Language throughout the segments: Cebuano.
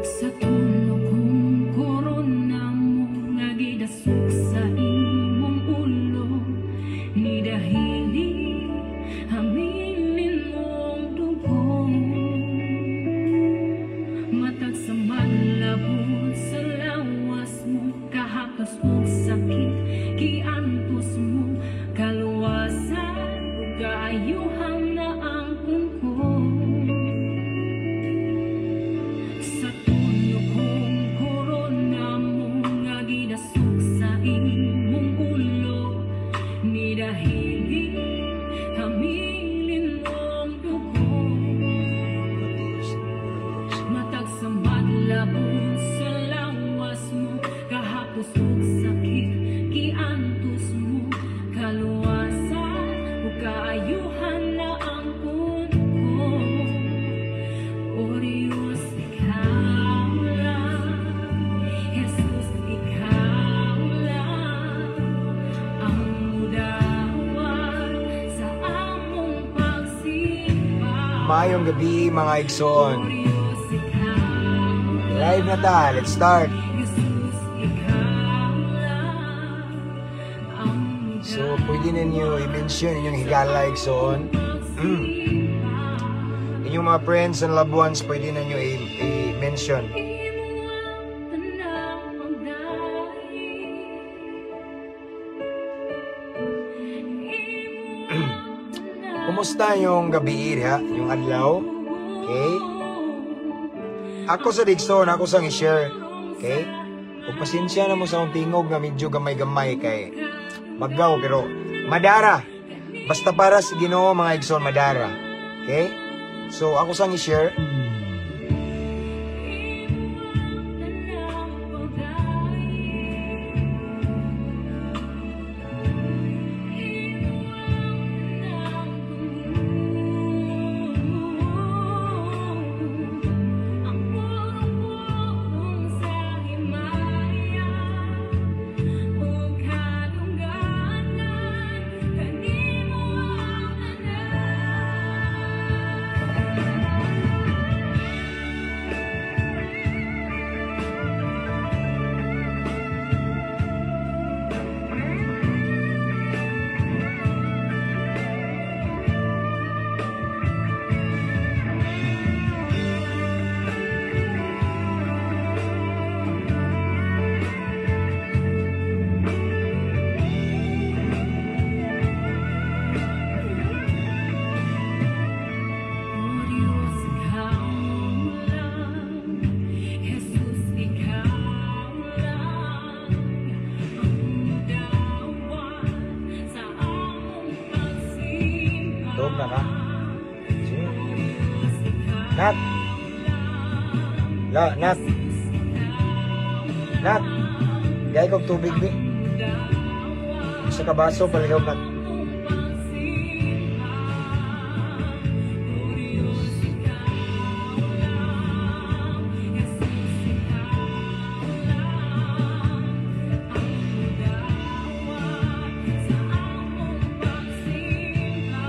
Sa tulo kong korona mo nga gidasok sa imong ulo, ni dahili hamilin mong dugo. Matag sa malabot sa lawas mo, kahaptos og sakit giantos mo, kaluwasan ug kaayuhan na ang ko. Sa tulo kong korona mo nga gidasok sa imong ulo, ni dahili hamilin mong dugo. Matag sa madlabon sa lawas mo, kahapos og sakit giantos mo, kaluwasan ug kaayuhan na ang ko. O Diyos, ikaw lang, Jesus, ikaw lang ang mudawat sa among pagsimba. Maayong gabi, mga igsoon. O Diyos, ikaw Live na ta. Let's start. Jesus, ikaw lang ang So, pwede ninyo i-mention inyong higala, igsoon. Inyong mga friends and loved ones, pwede ninyo i-mention. Imo ang tanang pagdaig. Imo ang tanang Kumusta yung gabi ha? Yung adlaw? Okay? Ako sa igsoon, ako sang i-share. Okay? Kung pasensya na mo sa akong tingog nga medyo gamay-gamay kay magaw pero madara. Basta para sa Ginoo, mga igsoon, madara. Okay? So ako sang i-share. Tanang pagdaig. Imo ang tanang tungod. Ang purong-purong sa himaya ug kadungganan kanimo ang tanan. O Diyos, ikaw lang, Jesus, ikaw lang ang mudawat sa among pagsimba. Tuog na ka? Sino? O Diyos, ikaw Nat! lang, La, Nat! Jesus, ikaw Nat! Gay kog tubig, bi. mudawat Isa ka baso, paligaw, Nat. among pagsimba. O Diyos, ikaw lang, Jesus, ikaw lang ang mudawat sa among pagsimba.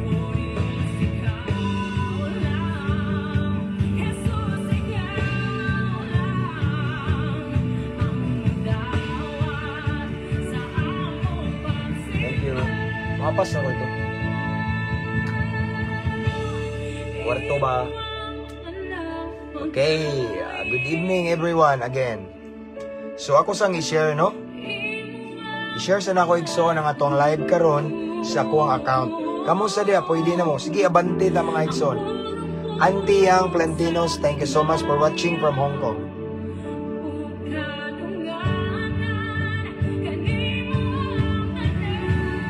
O Diyos, ikaw lang, Jesus, ikaw lang ang mudawat sa among Thank you. pagsimba. Mapas ako ito. Kwarto ba? Okay, good evening everyone again. So ako sang i-share, no? I-share sa nako, igsoon, ang atong live karon sa akuang account. Kamo sa diya, pwede na mo. Sige, abante ta, mga igsoon. Auntie Yang Plantinos, thank you so much for watching from Hong Kong. Kadungganan kanimo ang tanan.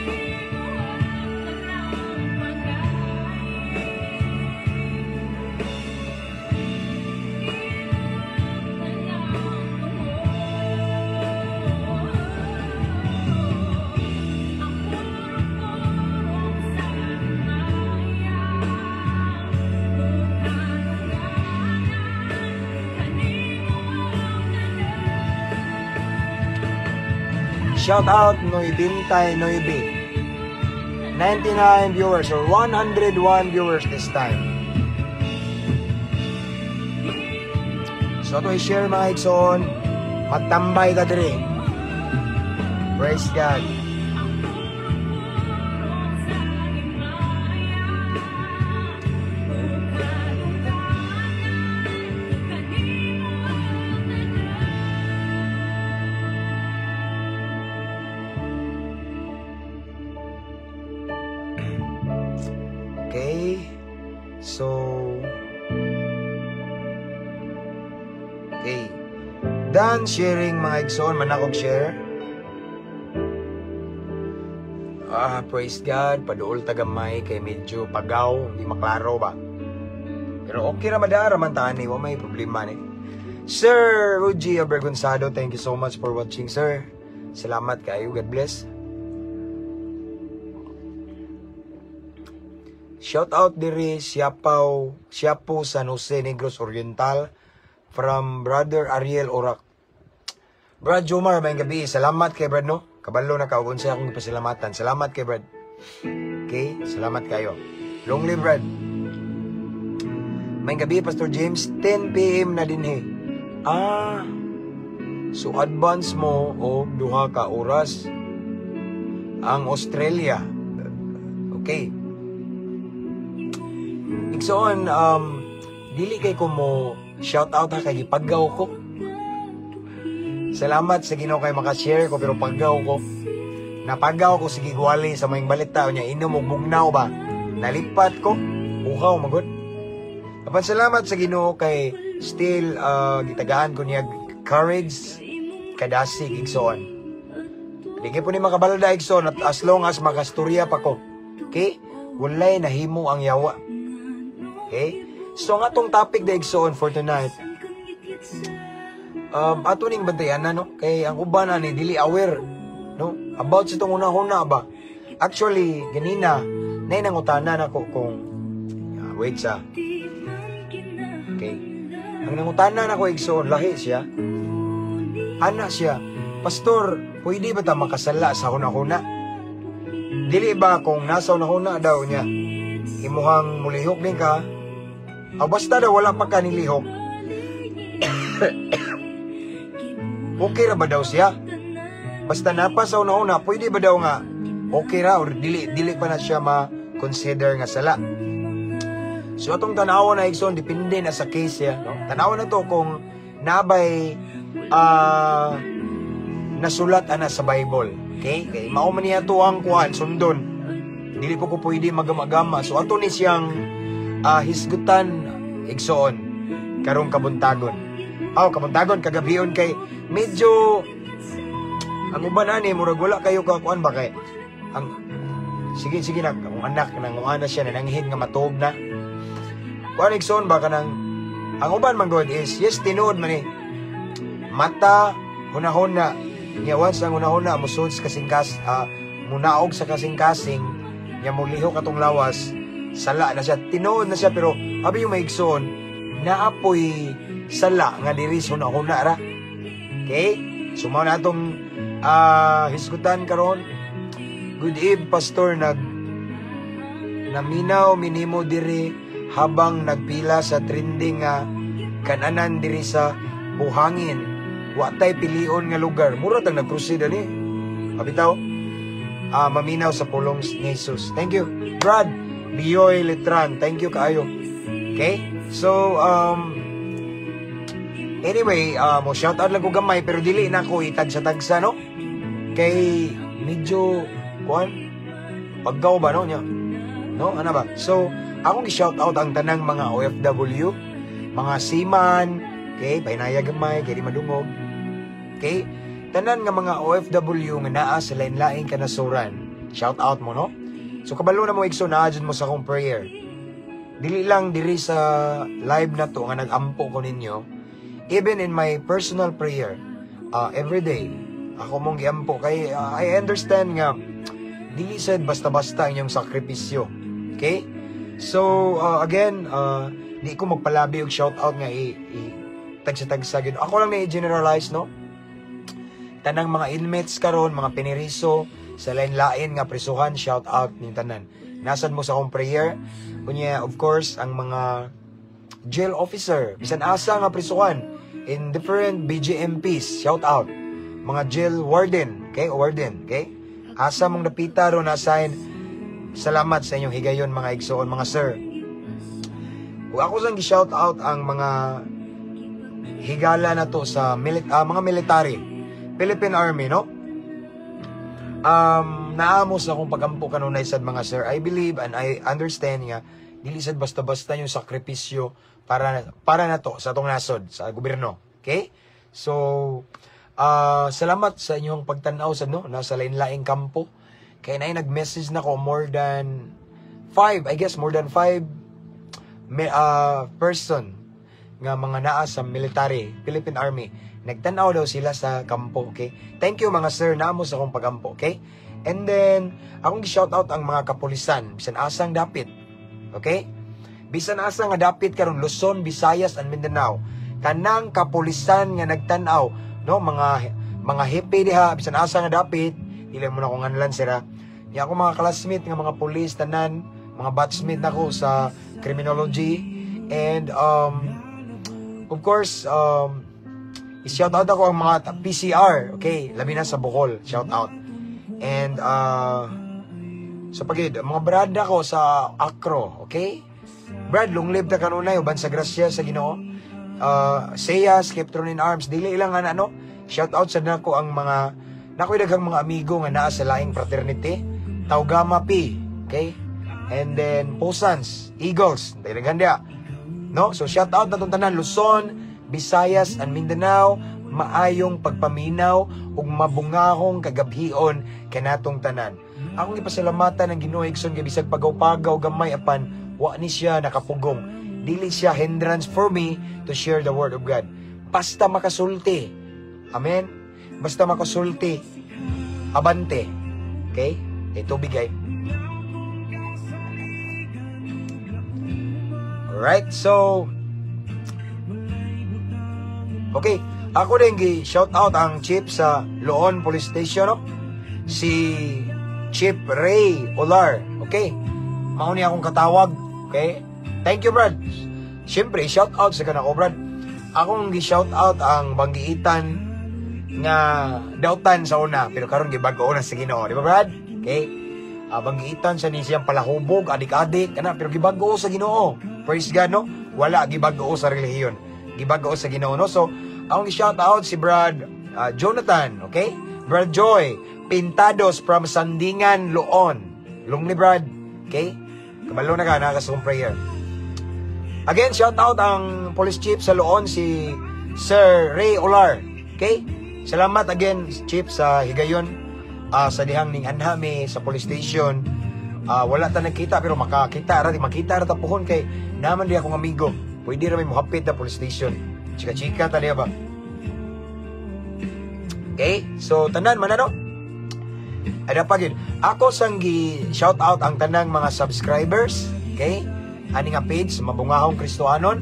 Imo ang tanang pagdaig. Imo ang tanang tungod. Ang purong-purong sa himaya ug kadungganan kanimo ang tanan. Shout out Noybintay Noybe. 99 viewers or 101 viewers this time. So ato i-share, mga igsoon, magtambay ka diri. Praise God. Okay. So, okay. Done sharing, mga igsoon, manakog share. Ah, praise God, paduol tagamay kay medyo pagaw, hindi maklaro ba. Pero okay ra madara man tani, wa may problema ni. Sir Ruji Abergonzado, thank you so much for watching, sir. Salamat kayo, God bless. Shout out diri Siapaw, Siapo, San Jose, Negros Oriental from Brother Ariel Orak. Brad Jomar, may gabi. Salamat kay Brad, no? Kabalo na ka, ug unsa akong gipasalamatan. Salamat kay Brad. Okay, salamat kayo. Long live, Brad. May gabi, Pastor James, 10 p.m. na dinhi. Ah, so advance mo o duha ka oras ang Australia. Okay. Igsoon, dili kay ko mo shout out ha kay gipagaw ko. Salamat sa Ginoo kay makashare ko pero paggaw ko. Napagaw ko sige gwali sa maing balita niya inom og bugnaw ba. Nalipat ko. Uhaw magod. Apan salamat sa Ginoo kay still gitagaan ko niya courage kadasig, igsoon. Di kay po ni makabalda, igsoon, at as long as makastorya pa ko. Okay? Walay nahimo ang yawa. Okay? So ang atong topic da, igsoon, for tonight, ato ning bantayan na, no, kay ang uban ani dili aware, no, about sa itong una-una ba. Actually, ganina nay nangutana nako kung wait sa okay. Ang nangutana nako, igsoon, lahi siya. Ana siya, "Pastor, pwede ba ta makasala sa huna-huna? Dili ba kung nasa huna-huna daw niya, imuhang mulihok din ka, ah, basta daw wala pa ka nilihok, okay ra ba daw siya? Basta napa sa una-una, pwede ba daw nga okay ra or dili dili pa na siya ma-consider nga sala?" So atong tanawa na, igsoon, depende na sa case ya, no? Tanawa na to kung nabay nasulat ana sa Bible. Okay? Kay mao man niya to ang kuan sundon. Dili po ko pwede magamagama. So ato ni siyang hisgutan, igsoon, karong kabuntagon. Aw, kabuntagon, kagabion, kay medyo ang uban ani murag wala kayo ka kuan ba kay ang sige sige na akong anak nanguana siya nananghid nga matuog na. Kuan, igsoon ba, kanang ang uban man god is yes, tinuod man ni mata hunahuna niya, once ang hunahuna musud sa kasingkas, munaog sa kasing-kasing niya, mulihok atong lawas, sala na siya, tinuod na siya. Pero abi yung maigsoon, naapoy sala nga diri sa hunahuna ra. Okay, so mao na atong hisgutan karon. Good eve, Pastor, nag naminaw minimo diri habang nagpila sa trending nga kananan diri sa Buhangin. Wa tay pilion nga lugar. Mura tang nagkrusida ni. Abitaw. Maminaw sa pulong ni Jesus. Thank you. Brad Bioy Letran. Thank you kaayo. Okay? So, anyway, mo shout out lang ko gamay pero dili na ko itagsa-tagsa, no? Kay medyo kuan paggaw ba no niya. No, ano ba? So, akong i-shout out ang tanang mga OFW, mga seaman, okay, pahinaya gamay kay di madungog. Okay? Tanan nga mga OFW nga naa sa lain-laing kanasuran. Shout out mo, no? So kabalo na mo, igsoon, naa jud mo sa akong prayer. Dili lang diri sa live na to nga nag-ampo ko ninyo, even in my personal prayer, every day, ako mong giampo kay I understand nga dili sad basta-basta inyong sakripisyo. Okay? So, again, di ko magpalabi og shout out nga i tagsa-tagsa gyud. Ako lang na i-generalize, no? Tanang mga inmates karon, mga piniriso Sa lain-lain nga prisuhan, shout out ning tanan. Naa sad mo sa akong prayer. Unya, of course, ang mga jail officer, bisan asa nga prisuhan in different BJMPs, shout out. Mga jail warden, okay? Warden, okay? Asa mong napita ro na sign. Salamat sa inyong higayon, mga igsoon, mga sir. Ug ako sang gi-shout out ang mga higala na to sa mga military, Philippine Army, no? Naa mo sa akong pagampo kanunay sad, mga sir. I believe and I understand nga dili sad basta-basta yung sakripisyo para para na to sa atong nasod, sa gobyerno. Okay? So, salamat sa inyong pagtan-aw sa, no, nasa lain-laing kampo. Kay naay nag-message na ko more than five, I guess more than five person nga mga naa sa military, Philippine Army. Nagtan-aw daw sila sa kampo, okay? Thank you, mga sir, naa mo sa akong pagampo, okay? And then, akong gi-shout out ang mga kapulisan, bisan asang dapit. Okay? Bisan asa nga dapit karon, Luzon, Visayas and Mindanao. Kanang kapulisan nga nagtan-aw, no, mga hepe diha bisan asa nga dapit, dili mo na kong nganlan sira. Nya ako mga classmate nga mga pulis tanan, mga batchmate nako sa criminology and of course i-shout out ako ang mga PCR, okay? Labi na sa Bohol, shout out. And sa pagid, mga brada ko sa Acro, okay? Brad, long live ta kanunay uban sa grasya sa Ginoo. Seyas, Keptron in Arms, dili ilang nga ano, shout out sa nako ang mga nakoy daghang mga amigo nga naa sa laing fraternity, Tau Gamma Pi, okay? And then Posans, Eagles, daghan diha. No? So shout out na tong tanan, Luzon, Visayas and Mindanao, maayong pagpaminaw ug mabungahong kagabhion kanatong tanan. Akong gipasalamatan ang Ginoo, igsoon, kay bisag pagaw-pagaw gamay apan wa ni siya nakapugong. Dili siya hindrance for me to share the word of God. Basta makasulti. Amen. Basta makasulti. Abante. Okay? Kay tubig ay. Alright, so okay, ako din gi shout out ang chief sa Loon Police Station, no? Si Chief Ray Olar. Okay? Mao ni akong katawag. Okay? Thank you, Brad. Siyempre, shout out sa kanako, Brad. Akong gi-shout out ang banggiitan nga dautan sa una, pero karon gibag-o na sa Ginoo, di ba, Brad? Okay? Banggiitan sa ni siyang palahubog, adik-adik, kana, pero gibag-o sa Ginoo. Praise God, no? Wala gibag-o sa relihiyon. Gibag-o sa Ginoo, no? So, akong gi-shout out si Brad Jonathan, okay? Brad Joy Pintados from Sandingan, Loon. Lungli, Brad. Okay? Kabalo na ka, nakasong prayer. Again, shout out ang police chief sa Loon, si Sir Ray Olar. Okay? Salamat again, Chief, sa higayon sa dihang ning anhami sa police station. Wala ta nagkita pero makakita ra, di makita ra ta puhon kay naman di akong amigo. Pwede ra may muhapit na police station. Chika-chika ta diya ba? Okay? So tanan man ano? Ada pa gyud. Ako sang gi shout out ang tanang mga subscribers, okay? Ani nga page, Mabungahong Kristohanon.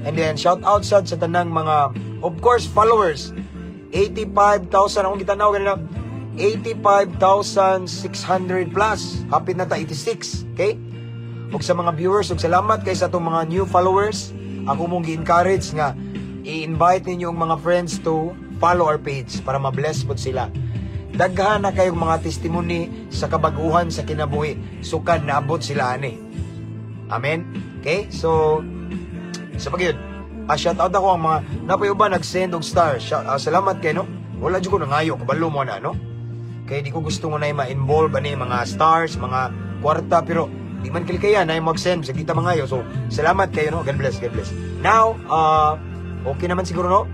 And then shout out sad sa tanang mga, of course, followers. 85,000 akong gitanaw ganina. 85,600 plus. Hapit na ta 86, okay? Ug sa mga viewers, ug salamat kay sa atong mga new followers. Ako mong gi-encourage nga i-invite ninyo ang mga friends to follow our page para ma-bless pod sila. Daghan na kayong mga testimony sa kabaguhan sa kinabuhi. Sukad naabot sila ani. Amen? Okay? So, sa pagyud, shout out ako ang mga napoy uban nag-send og star. Salamat kay, no. Wala jud ko nangayo, kabalo mo na, no. Kay di ko gusto mo na ma-involve ani mga stars, mga kwarta, pero di man kaya na mag-send sa kita mangayo. So, salamat kayo, no. God bless, God bless. Now, okay naman siguro, no.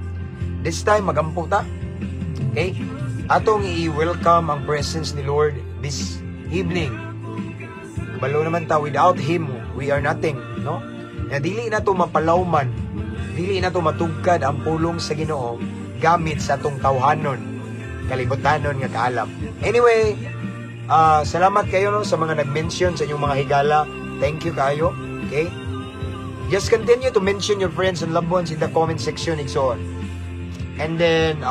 This time magampo ta. Okay? Atong i-welcome ang presence ni Lord this evening. Kabalo naman ta, without Him, we are nothing, no? Na dili na to mapalawman, dili na to matugkad ang pulong sa Ginoo gamit sa atong tawhanon, kalibutanon nga kaalam. Anyway, salamat kayo, no, sa mga nag-mention sa inyong mga higala. Thank you kayo. Okay? Just continue to mention your friends and loved ones in the comment section, igsoon. And then,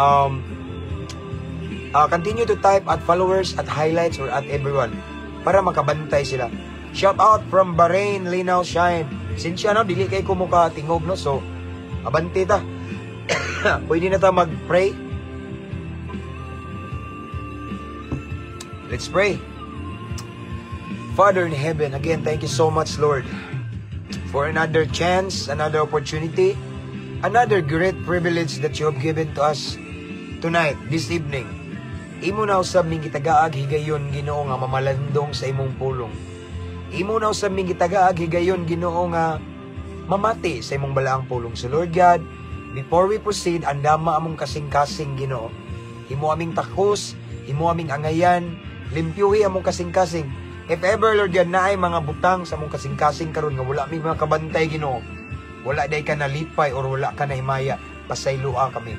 Continue to type at followers, at highlights, or at everyone para makabantay sila. Shout out from Bahrain, Linaw Shine. Sinsya no, dili kay ko muka tingog no, so abante ta. Pwede na ta mag-pray. Let's pray. Father in heaven, again, thank you so much, Lord, for another chance, another opportunity, another great privilege that you have given to us tonight, this evening. Imo na usab ming gitagaag higayon, Ginoo, nga mamalandong sa imong pulong. Imo na usab ming gitagaag higayon, Ginoo, nga mamati sa imong balaang pulong. So Lord God, before we proceed, andama among kasing-kasing, Ginoo. Himo aming takos, himo aming angayan, limpyuhi among kasing-kasing. If ever, Lord God, naay mga butang sa among kasing-kasing karon nga wala mi mga kabantay, Ginoo, wala day ka nalipay or wala ka nahimaya, pasayloa kami.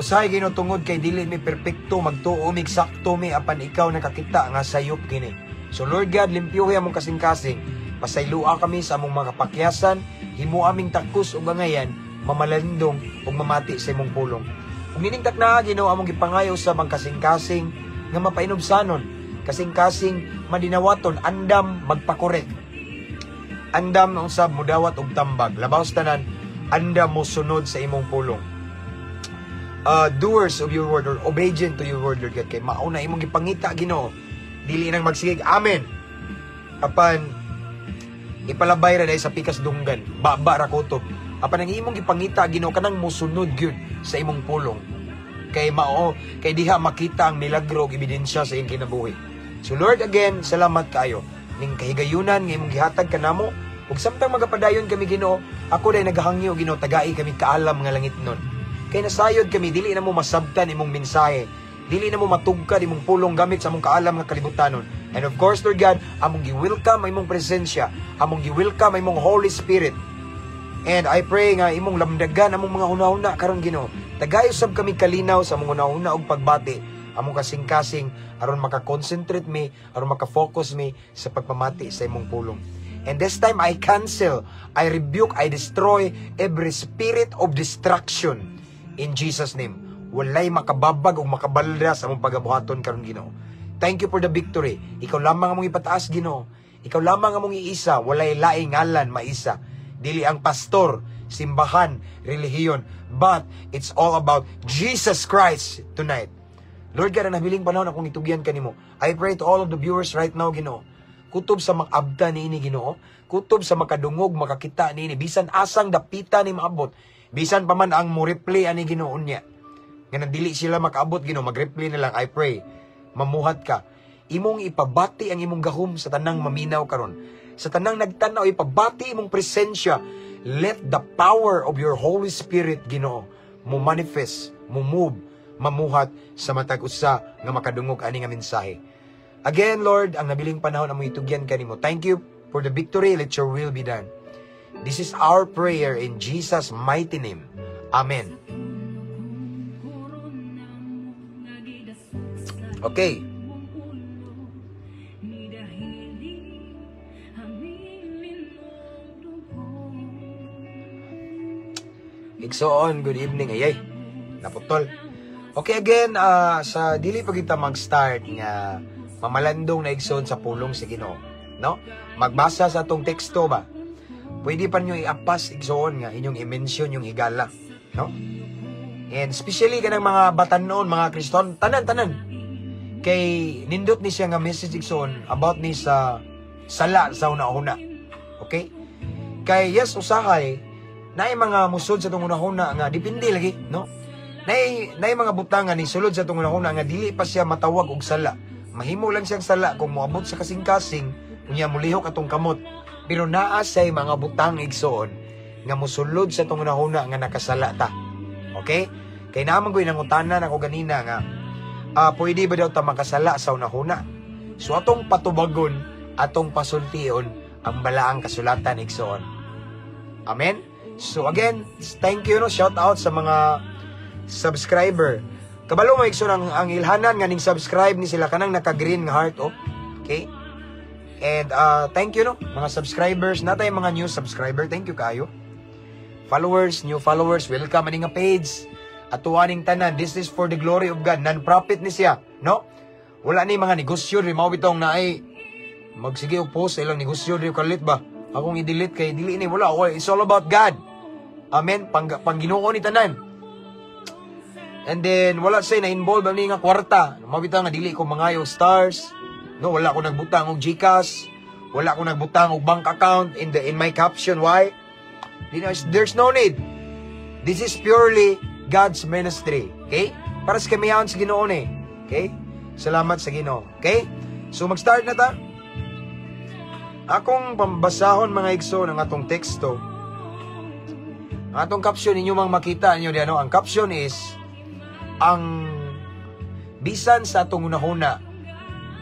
Usahay, Ginoo, tungod kay dili mi perpekto, magtuo mi sakto mi, apan ikaw nakakita nga sayop kini. So Lord God, limpyuhi among kasing-kasing, pasayloa kami sa among mga kapakyasan, himo aming takos ug angayan, mamalandong ug mamati sa imong pulong. Ug nining takna, Ginoo, among gipangayo sa mga kasing-kasing nga mapainubsanon, kasing-kasing madinawaton, andam magpakorek. Andam na usab mudawat og tambag, labaw sa tanan, andam mo sunod sa imong pulong. Doers of your word or obedient to your word, Lord God, kay mauna imong gipangita, Ginoo, dili nang magsigig amen apan ipalabay ra dahil sa pikas dunggan, baba ra kutob. Apan ang imong gipangita, Ginoo, kanang mosunod gyud sa imong pulong, kay mao kay diha makita ang milagro ug ebidensya sa iyong kinabuhi. So Lord, again, salamat kaayo ning kahigayunan nga imong gihatag kanamo. Ug samtang magapadayon kami, Ginoo, ako dai nagahangyo, Ginoo, tagai kami kaalam nga langit nun. Kay nasayod kami, dili na mo masabtan imong mensahe. Dili na mo matugkad imong pulong gamit sa among kaalam nga kalibutanon. And of course, Lord God, among gi-welcome ang imong presensya, among gi-welcome ang imong Holy Spirit. And I pray nga imong lamdagan among mga hunahuna karon, Ginoo. Tagay usab kami kalinaw sa among hunahuna ug pagbati, among kasing-kasing aron maka-concentrate mi, aron maka-focus mi sa pagpamati sa imong pulong. And this time I cancel, I rebuke, I destroy every spirit of distraction. In Jesus' name, walay makababag o makabalda sa among pagabuhaton karon, Ginoo. Thank you for the victory. Ikaw lamang among ipataas, Ginoo. Ikaw lamang among iisa, walay laing ngalan maisa. Dili ang pastor, simbahan, relihiyon, but it's all about Jesus Christ tonight. Lord God, ang nabiling panahon akong itugyan kanimo. I pray to all of the viewers right now, Ginoo. Kutob sa makabta niini, Ginoo, kutob sa makadungog, makakita niini, bisan asang dapita ni maabot. Bisan pa man ang mo replay ani, Ginoo, niya. Nga dili sila makaabot, Ginoo, mag-replay na lang. I pray, mamuhat ka. Imong ipabati ang imong gahom sa tanang maminaw karon. Sa tanang nagtanaw, ipabati imong presensya. Let the power of your Holy Spirit, Ginoo, mo manifest, mo move, mamuhat sa matag usa nga makadungog ani nga mensahe. Again, Lord, ang nabiling panahon among itugyan kanimo. Thank you for the victory. Let your will be done. This is our prayer in Jesus' mighty name. Amen. Okay. Igsoon, good evening. Ayay, naputol. Okay, again, sa dili pa kita mag-start nga mamalandong na igsoon sa pulong sa Ginoo, no? Magbasa sa atong teksto ba? Pwede pa nyo iapas igsoon nga inyong i-mention yung higala, no? And especially kanang mga batanon, mga Kriston, tanan-tanan. Kay nindot ni siya nga message igsoon about ni sa sala sa una-una. Okay? Kay yes, usahay naay mga musod sa tong una-una nga depende lagi, no? Naay mga butang nga ni sulod sa tong una-una nga dili pa siya matawag og sala. Mahimo lang siyang sala kung moabot sa kasing-kasing, unya molihok atong kamot. Pero naa say mga butang igsoon nga mosulod sa tong una-una nga nakasala ta. Okay? Kay naman ko'y nangutana nako ganina nga pwede ba daw ta makasala sa una-una? So atong patubagon, atong pasultion ang balaang kasulatan igsoon. Amen? So again, thank you, no, shout out sa mga subscriber. Kabalo mo igsoon ang ilhanan nga ning subscribe ni sila kanang naka-green nga heart, oh. Okay? And thank you, no, mga subscribers, natay mga new subscriber, thank you kayo. Followers, new followers, welcome ani nga page. Atuaning tanan, this is for the glory of God. Non-profit ni siya, no? Wala ni mga negosyo ri mao bitong naay magsige og post sa ilang negosyo ri kalit ba. Akong i-delete kay dili ni, wala. It's all about God. Amen. Pang Ginoo ni tanan. And then wala say na involve ani nga kwarta. Mao bitaw nga dili ko mangayo stars. No, wala ko nagbutang og GCash. Wala ko nagbutang og bank account in my caption. Why? There's no need. This is purely God's ministry. Okay? Para sa kamiyaon sa Ginoo ni. Okay? Salamat sa Ginoo. Okay? So mag-start na ta. Akong pambasahon, mga igsoon, ang atong teksto. Ang atong caption, ninyo mang makita ninyo di ano, ang caption is ang bisan sa atong hunahuna,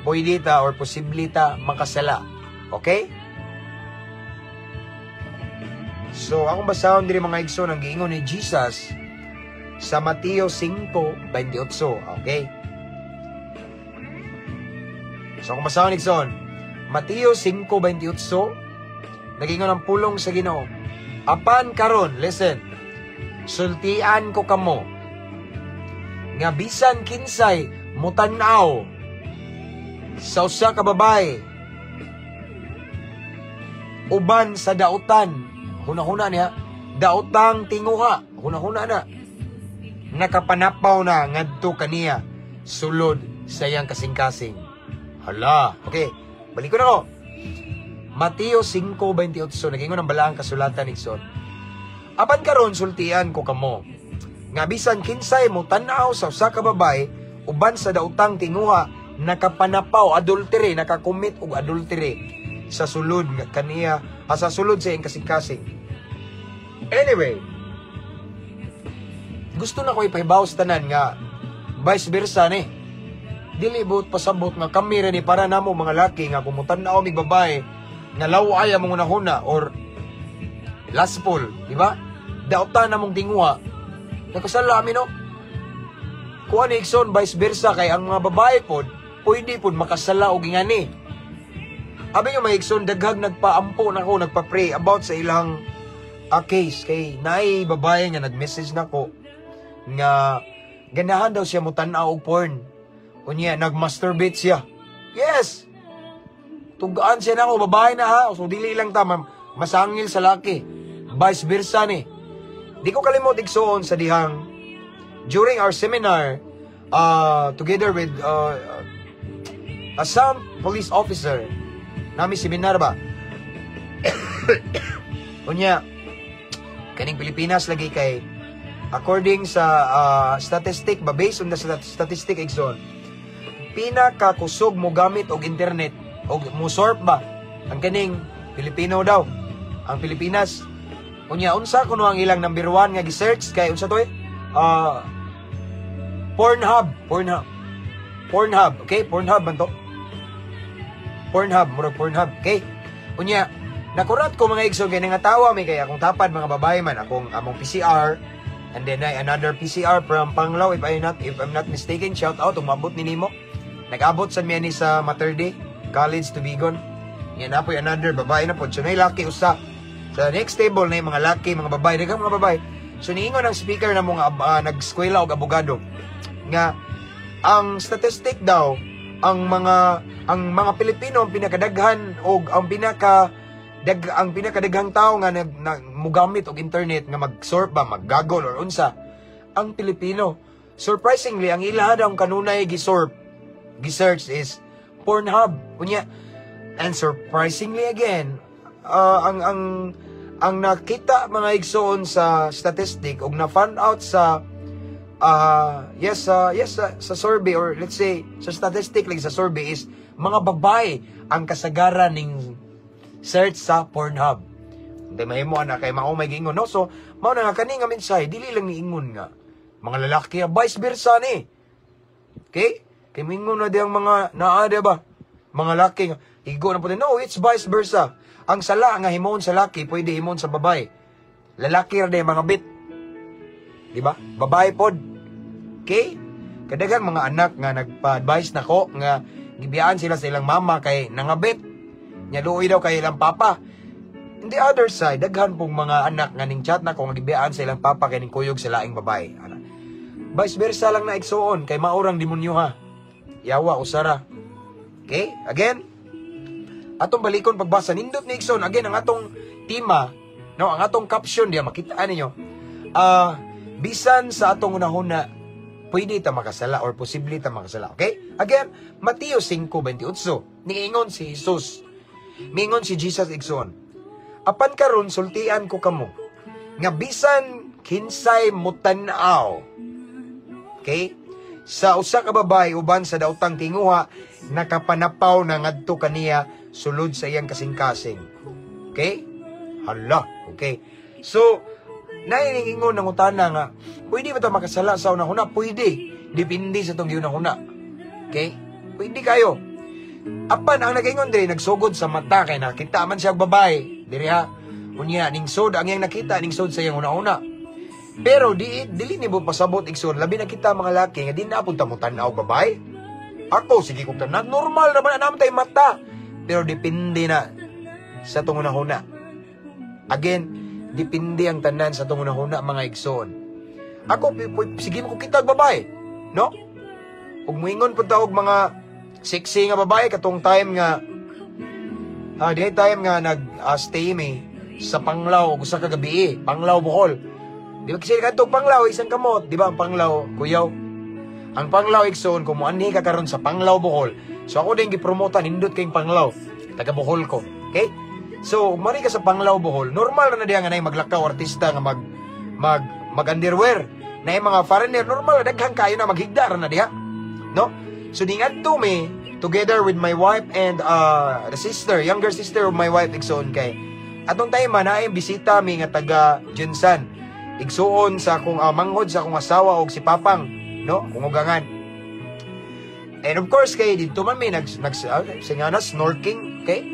pwede ta or posible ta makasala. Okay? So, akong basahon diri, mga igsoon, ang giingon ni Jesus sa Mateo 5:28. Okay? So, akong basahon, igsoon, Mateo 5:28, nagingon ang pulong sa Ginoo. "Apan karon," listen, "sultian ko kamo nga bisan kinsay mutan-aw sa usa ka babae uban sa dautan," hunahuna niya, "daotang tinguha," hunahuna na, "nakapanapaw na ngadto kaniya sulod sa iyang kasing-kasing." Hala, okay, balik ko na ko. Mateo 5:28, nagingon ang balaang kasulatan, igsoon. "Apan karon sultian ko kamo nga bisan kinsay mo tan-aw sa usa ka babae uban sa daotang tinguha, nakapanapaw, adultery, nakakommit og adultery sa sulod nga kaniya, sa sulod sa iyang kasing-kasing." Anyway, gusto na ko ipahibaw sa tanan nga vice versa ni. Dili buot pasabot nga kami ra ni para namo mga laki nga kung mutan-aw mig babae nga laway among hunahuna or lustful, di ba? Daotan namong tinguha, nakasala mi, no? Kuha ni, igsoon, vice versa kay ang mga babae pod, pwede pod makasala og ingani. Abi nyo, mga igsoon, daghag nagpaampo nako, nagpa-pray about sa ilang case kay naay babae nga nag-message nako nga ganahan daw siya mo tan-aw og porn. Unya nag-masturbate siya. Yes. Tugaan siya nako, babae na ha. So dili lang ta masangil sa laki. Vice versa ni. Di ko kalimot, igsoon, sa dihang during our seminar together with some police officer nami, seminar ba, unya kaning Pilipinas lagi kay according sa statistic ba, based on the statistic, igsoon, pinakakusog mo gamit og internet og mo surf ba ang kaning Pilipino daw, ang Pilipinas. Unya unsa kuno ang ilang number one nga gi-search? Kay unsa to eh, Pornhub, Pornhub, Pornhub. Okay, Pornhub man to, Pornhub, murag Pornhub. Okay, unya nakurat ko, mga igsoon, kay nangatawa mi kay akong tapad mga babae man, akong among PCR and then ay another PCR from Panglao, if I'm not mistaken. Shout out umabot ni nimo, nag-abot sa mi ani sa Mater Dei College Tubigon. Yan na po another babae na po. So nay laki usa sa next table, na yung mga laki, mga babae, daghang mga babae. So niingon ang speaker na mga nag-eskwela og abogado nga ang statistic daw, ang mga Pilipino ang pinakadaghan og ang pinakadaghang tao nga nag mugamit og internet, nga mag-surf ba, mag-gagol or unsa, ang Pilipino. Surprisingly, ang ilaha daw ang kanunay gi-surf, gi-search is Pornhub. Unya and surprisingly again, ang nakita, mga igsoon, sa statistic og na found out sa yes sa survey or let's say sa statistic like sa survey is mga babae ang kasagaran ning search sa Pornhub. Hindi mahimo ana kay mao may giingon, no? So mao na nga kani nga mensahe dili lang niingon nga mga lalaki, vice versa ni. Okay? Kay mingon na di ang mga naa di ba? Mga laki nga igo na po. No, it's vice versa. Ang sala nga himon sa laki, pwede himon sa babae. Lalaki ra di mga bit. Di ba? Babae pod. Okay? Kadaghang mga anak nga nagpa-advise nako nga gibiyaan sila sa ilang mama kay nangabit. Nya luoy daw kay ilang papa. In the other side, daghan pong mga anak nga ning chat nako nga gibiyaan sa ilang papa kay ning kuyog sa laing babae. Ana. Vice versa lang na, igsuon, kay maurang demonyo ha. Yawa usara. Okay? Again, atong balikon pagbasa nindot ni, igsoon. Again, ang atong tema, no, ang atong caption diya makita ninyo. Bisan sa atong unahuna, pwede ta makasala or posible ta makasala. Okay? Again, Mateo 5:28. Niingon si Jesus. Miingon si Jesus, igsoon. "Apan karon sultian ko kamo nga bisan kinsay mutan-aw," okay, "sa usa ka babae uban sa daotang tinguha, nakapanapaw na ngadto kaniya sulod sa iyang kasing-kasing." Okay? Hala, okay. So, nainingingon ng utana nga, pwede ba ta makasala sa unahuna? Pwede. Depende sa itong giunahuna. Okay? Pwede kayo. Apan ang nagaingon diri, nagsugod sa mata kay nakita man siya og babae. Diri ha. Unya ningsod ang iyang nakita, ningsod sa iyang una-una. Pero di dili nimo pasabot, igsoon, labi na kita mga laki nga di na punta mo tan-aw babae. Ako sige kog tanan, normal naman na tay mata. Pero depende na sa atong hunahuna. Again, depende ang tanan sa atong hunahuna, mga igsoon. Ako sige mo ko kita og babae, no? Ug muingon pud ta og mga sexy nga babae katong time nga dihay time nga nag stay mi sa Panglao og usa ka gabi, Panglao, Bohol. Di ba kasi kadtong Panglao isang kamot, di ba ang Panglao, kuyaw? Ang Panglao, igsoon, kung moanhi ka karon sa Panglao, Bohol. So ako din gipromotan, nindot kayong Panglao. Taga Bohol ko. Okay? So, mari ka sa Panglao, Bohol, normal na diya nga nay maglakaw artista nga mag mag mag underwear. Na mga foreigner, normal na daghan kayo na maghigda ra na diha. No? So dingadto mi together with my wife and the sister, younger sister of my wife, igsoon, kay atong time na bisita mi nga taga GenSan. Igsuon sa akong manghod sa akong asawa og si Papang, no? Kung ugangan. And of course kay didto man mi nag nag singana snorking, okay?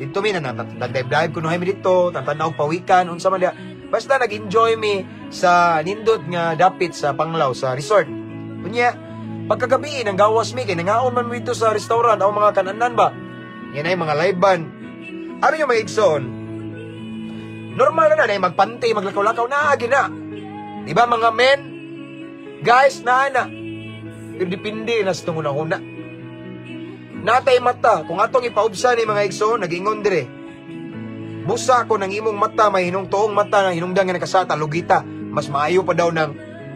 Didto mi na nag-dive-dive kunuhay mi didto, tantanaw pawikan, unsa man diha. Basta nag-enjoy mi sa nindot nga dapit sa Panglao sa resort. Unya, pagkagabi nang gawas mi kay nangaon man mi dito sa restaurant o mga kananan ba. Yan ay mga live band. Ano yung mga igsoon? Normal na na, na magpante, maglakaw-lakaw, na na. Di ba mga men? Guys, na na. Pero depende na sa tunguna-una. Natay mata, kung atong ipaubsa ni mga igsoon, nag-ingon dire. Busa ko ng imong mata, may hinungtuong mata ng hinungdan nga nakasata, lugita. Mas maayo pa daw ng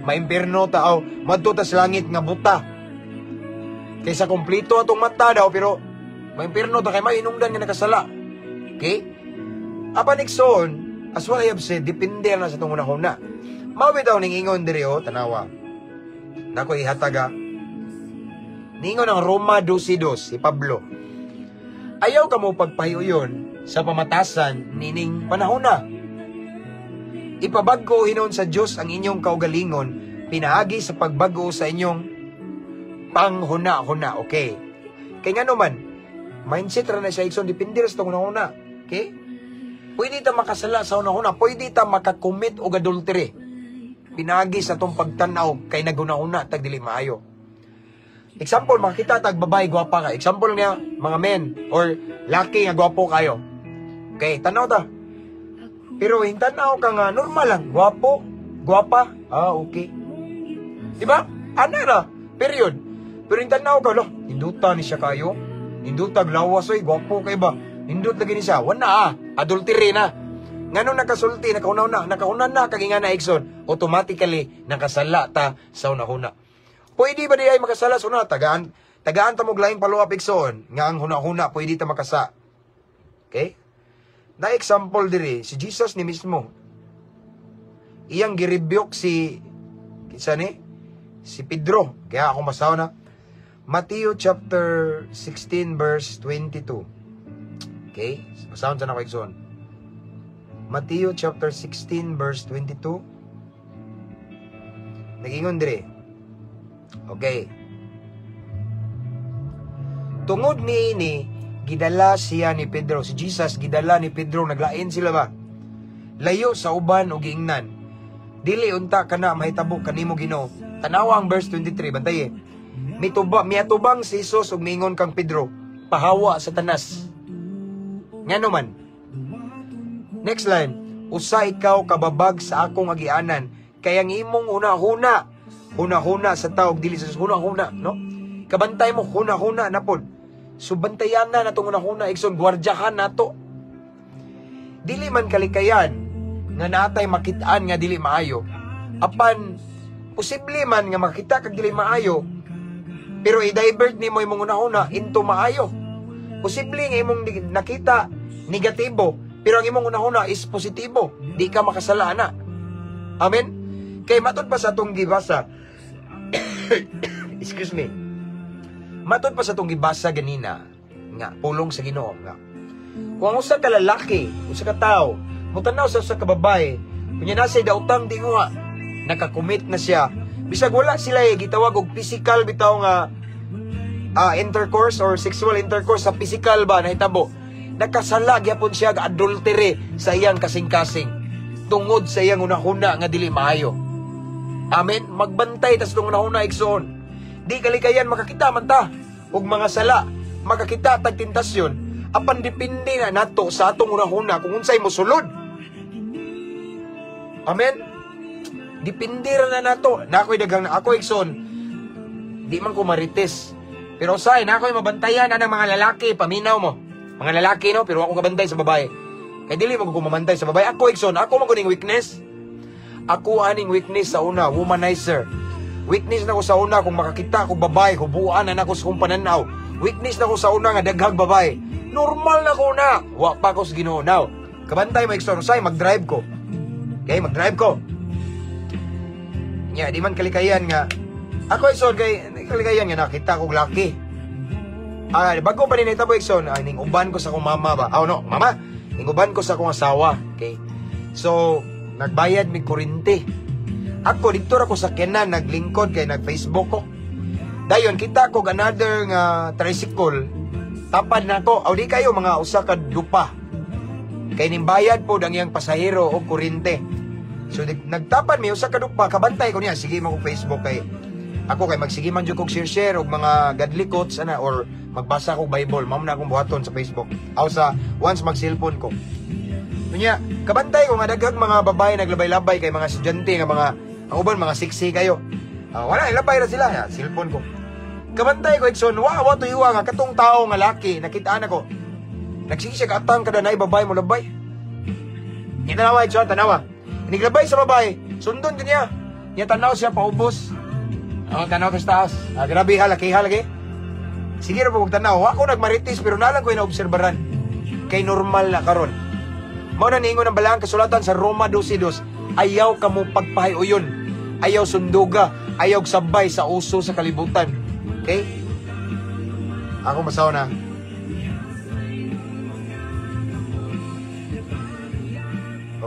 maimpirno ta o madto ta sa langit nga buta. Kaysa kompleto atong mata daw, pero maimpirno ta kay may hinungdan nga nakasala. Okay? Apan igsoon, as what I have said, depende na sa itong una-una. Mawi daw ning ingon diri oh, tanawa. Nako ihataga. Ningon ang Roma 12:2 si Pablo. "Ayaw ka mo pagpahiuyon sa pamatasan nining panahona. Ipabag-o hinuon sa Dios ang inyong kaugalingon pinaagi sa pagbag-o sa inyong panghuna-huna." Okay. Kay ngano man, mindset ra na siya, igsoon, depende ra sa itong una-una. Okay? Pwede ta makasala sa una-una, pwede ta makakommit og adultery. Pinaagi sa atong pagtan-aw kay naghuna-huna tag dili maayo. Example, makita tag babae gwapa ka. Example niya, mga men or laki nga gwapo kayo. Okay, tanaw ta. Pero hintanaw ka nga normal lang, gwapo, gwapa. Ah, okay. Di ba? Ana ra. Period. Pero hintanaw ka, lo, ninduta ni siya kayo. Ninduta lawas oy, gwapo kay ba? Nindot lagi ni siya. Wala ah, adultery na. Ngano nakasulti, nakauna na, nakauna na kag nga na, igsoon, automatically nakasala ta sa una-huna. Pwede ba di ay makasala sa una? Tagaan, tagaan ta mo laing follow-up, igsoon, nga ang huna-huna pwede ta makasa. Okay? Na example diri si Jesus ni mismo. Iyang girebuke si kinsa ni? Si Pedro. Kaya ako masaw na. Matthew chapter 16 verse 22. Okay? Basahon sa nako, igsoon. Matthew chapter 16 verse 22. Nagingon dire. Okay. Tungod niini, gidala siya ni Pedro. Si Jesus, gidala ni Pedro, naglain sila ba? Layo sa uban o giingnan, "Dili unta kana mahitabo kanimo, Ginoo." Tanawa ang verse 23, bantaye. Mituba, miatubang si Jesus ug miingon kang Pedro, "Pahawa, Satanas." Ngano man? Next line, "Usa ikaw kababag sa akong agianan, kay ang imong una-huna Huna-huna sa tao dili sa huna-huna, no? Kabantay mo huna-huna na pod. So bantayan na natong huna-huna, igsoon, gwardyahan nato. Dili man kalikayan nga natay makitaan nga dili maayo. Apan posible man nga makita kag dili maayo, pero i-divert nimo imong hunahuna into maayo. Posible nga imong nakita negatibo, pero ang imong hunahuna is positibo. Di ka makasala na. Amen? Kay matod pa sa atong gibasa, excuse me, matod pa sa atong gibasa ganina, nga pulong sa Ginoo nga kung ang usa ka lalaki, usa ka tawo, mutanaw sa usa ka babae, kunya na siya daotang tinguha, nakakommit na siya. Bisag wala sila eh, gitawag og physical bitaw nga intercourse or sexual intercourse sa physical ba nahitabo. Nakasala gyapon siya og adultery sa iyang kasing-kasing tungod sa iyang hunahuna nga dili maayo. Amen. Magbantay tas atong hunahuna, igsoon. Di kalikayan makakita man ta og mga sala, makakita tag tentasyon, apan depende na nato sa atong hunahuna kung unsay mosulod. Amen. Depende ra na nato. Na ako'y daghang ako, igsoon. Di man ko marites. Pero say, na ako'y mabantayan na ng mga lalaki, paminaw mo. Mga lalaki, no, pero ako kabantay sa babae. Kay dili mo ko mamantay sa babae. Ako, igsoon, ako man kuning weakness. Ako aning weakness sa una, womanizer. Weakness na ko sa una kung makakita ko babae, hubuan na nako sa kong pananaw. Weakness na ko sa una nga daghang babae. Normal na ko na. Wa pa ko sa Ginoo now. Kabantay mo, igsoon, say mag-drive ko. Okay, mag-drive ko. Nya, di man kalikayan nga ako, igsoon, kay di kalikayan nga nakita kog laki. Ah, bago pa ni nahitabo, igsoon, ay ning uban ko sa akong mama ba. Ah, no, mama. Ning uban ko sa akong asawa. Okay. So, nagbayad mig kuryente. Ako didto ra ko sa kenan naglingkod kay nag-Facebook ko. Dayon kita ko another nga tricycle. Tapad na ko. Aw di kayo mga usa ka dupa. Kay nimbayad po ang iyang pasahero og kuryente. So nagtapad mi usa ka dupa, kabantay ko niya, sige mo ko Facebook kay ako kay magsige man jud kog share-share og mga godly quotes ana or magbasa kog Bible, mao na akong buhaton sa Facebook. Aw sa once mag cellphone ko. Unya, kabantay ko nga daghang mga babae naglabay-labay kay mga estudyante nga mga ang uban mga sexy kayo. Ah, wala labay ra sila, ya, cellphone ko. Kabantay ko, igsoon, wa wa tuyuwa nga katong tao nga laki nakitaan ako. Nagsige siya katang kada naay babae mo labay. Nya tanawa, igsoon, tanawa. Niglabay sa babae, sundon din niya. Nya tanaw siya paubos. Oh, tanaw ta sa taas. Ah, grabe ha, laki ha lagi. Sige ra po tanaw. Wa ko nagmarites pero nalang ko inaobserbaran. Kay normal na karon. Mao na niingon ang balaang kasulatan sa Roma 12:2, ayaw kamo pagpahiuyon, ayaw sunduga, ayaw sabay sa uso sa kalibutan. Okay? Ako masaw na.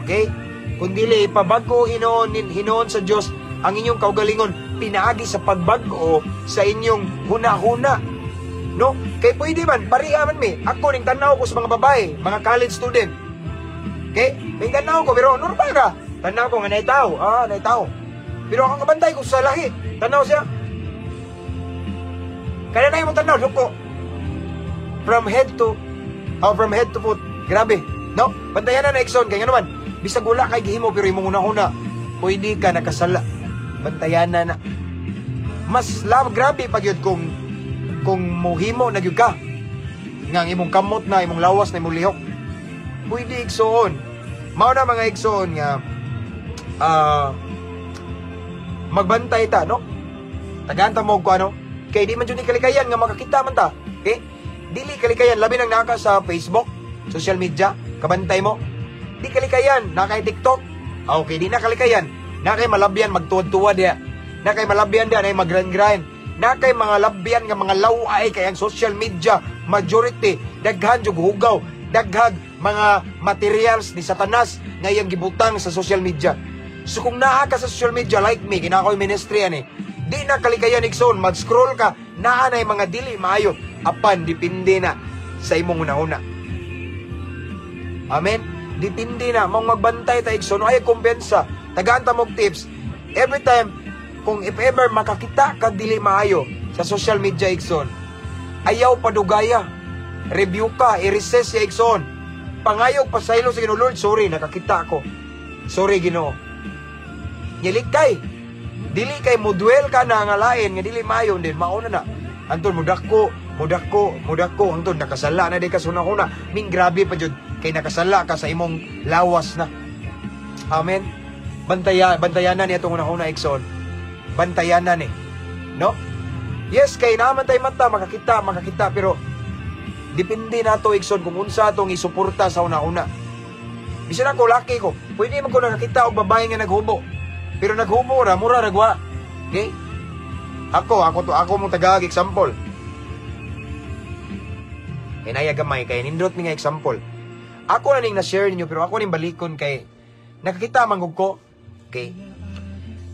Okay? Kung dili ipabag-o hinuon hinuon sa Dios ang inyong kaugalingon pinaagi sa pagbag-o sa inyong huna-huna. No? Kay pwede man pareha man mi. Ako ning tan-aw ko sa mga babae, mga college student. Okay? Ning tan-aw ko pero normal ra. Tan-aw ko nga naay tao, naay tao. Pero akong kabantay ko sa lahi, tan-aw siya. Kada na imong tan-aw duko. From head to foot. Grabe, no? Bantayan na na, igsoon, kay ngano man, bisag wala kay gihimo pero imong una-una, pwede ka nakasala. Bantayan na na. Mas grabe pag yun kung muhimo na gyud ka. Nga ang imong kamot na, imong lawas na, imong lihok. Pwede, igsoon. Mao na mga igsoon nga magbantay ta, no? Tagaan ta mo og ano? Kay di man jud ni kalikayan nga makakita man ta. Okay? Dili kalikayan labi nang naka sa Facebook, social media, kabantay mo. Di kalikayan na kay TikTok. Ah, okay, di na kalikayan. Na kay malabyan magtuwad-tuwad diya. Na kay malabyan diya na mag-grind-grind. Na kay mga labyan nga mga laway kay ang social media majority daghan jug hugaw, daghag mga materials ni Satanas nga iyang gibutang sa social media. So kung naa ka sa social media like me, kina ako'y ministry ani, di na kalikayan, igsoon, mag-scroll ka, naa na mga dili maayo, apan depende na sa imong hunahuna. Amen? Depende na, mong magbantay ta, igsoon, ay kumpiyansa, tagaan ta mog tips. Every time, kung if ever makakita kag dili maayo sa social media, igsoon, ayaw padugaya. Review ka, i-recess siya, igsoon. Pangayog pasaylo sa Ginoo, "Lord, sorry, nakakita ako. Sorry, Ginoo." Nilikay. Dili kay mudwell ka na nga lain nga dili maayo din mauna na. Anton mudako, mudako, mudako hangtod nakasala na di ka suna-una. Ming grabe pa jud kay nakasala ka sa imong lawas na. Amen. Bantayanan niya itong una-una, igsoon. Bantayanan eh. No? Yes, kay naman tay mata, makakita, makakita, pero depende na to, igsoon, kung unsa atong isuporta sa una-una. Bisan ako, laki ko, pwede man ko nakakita og babae nga naghubo. Pero naghubo ra, mura ragwa. Okay? Ako to, ako mong tagag example. Kay naya gamay, kay nindot ni nga example. Ako na ning na-share ninyo, pero ako ning balikon kay nakakita man gud ko. Okay?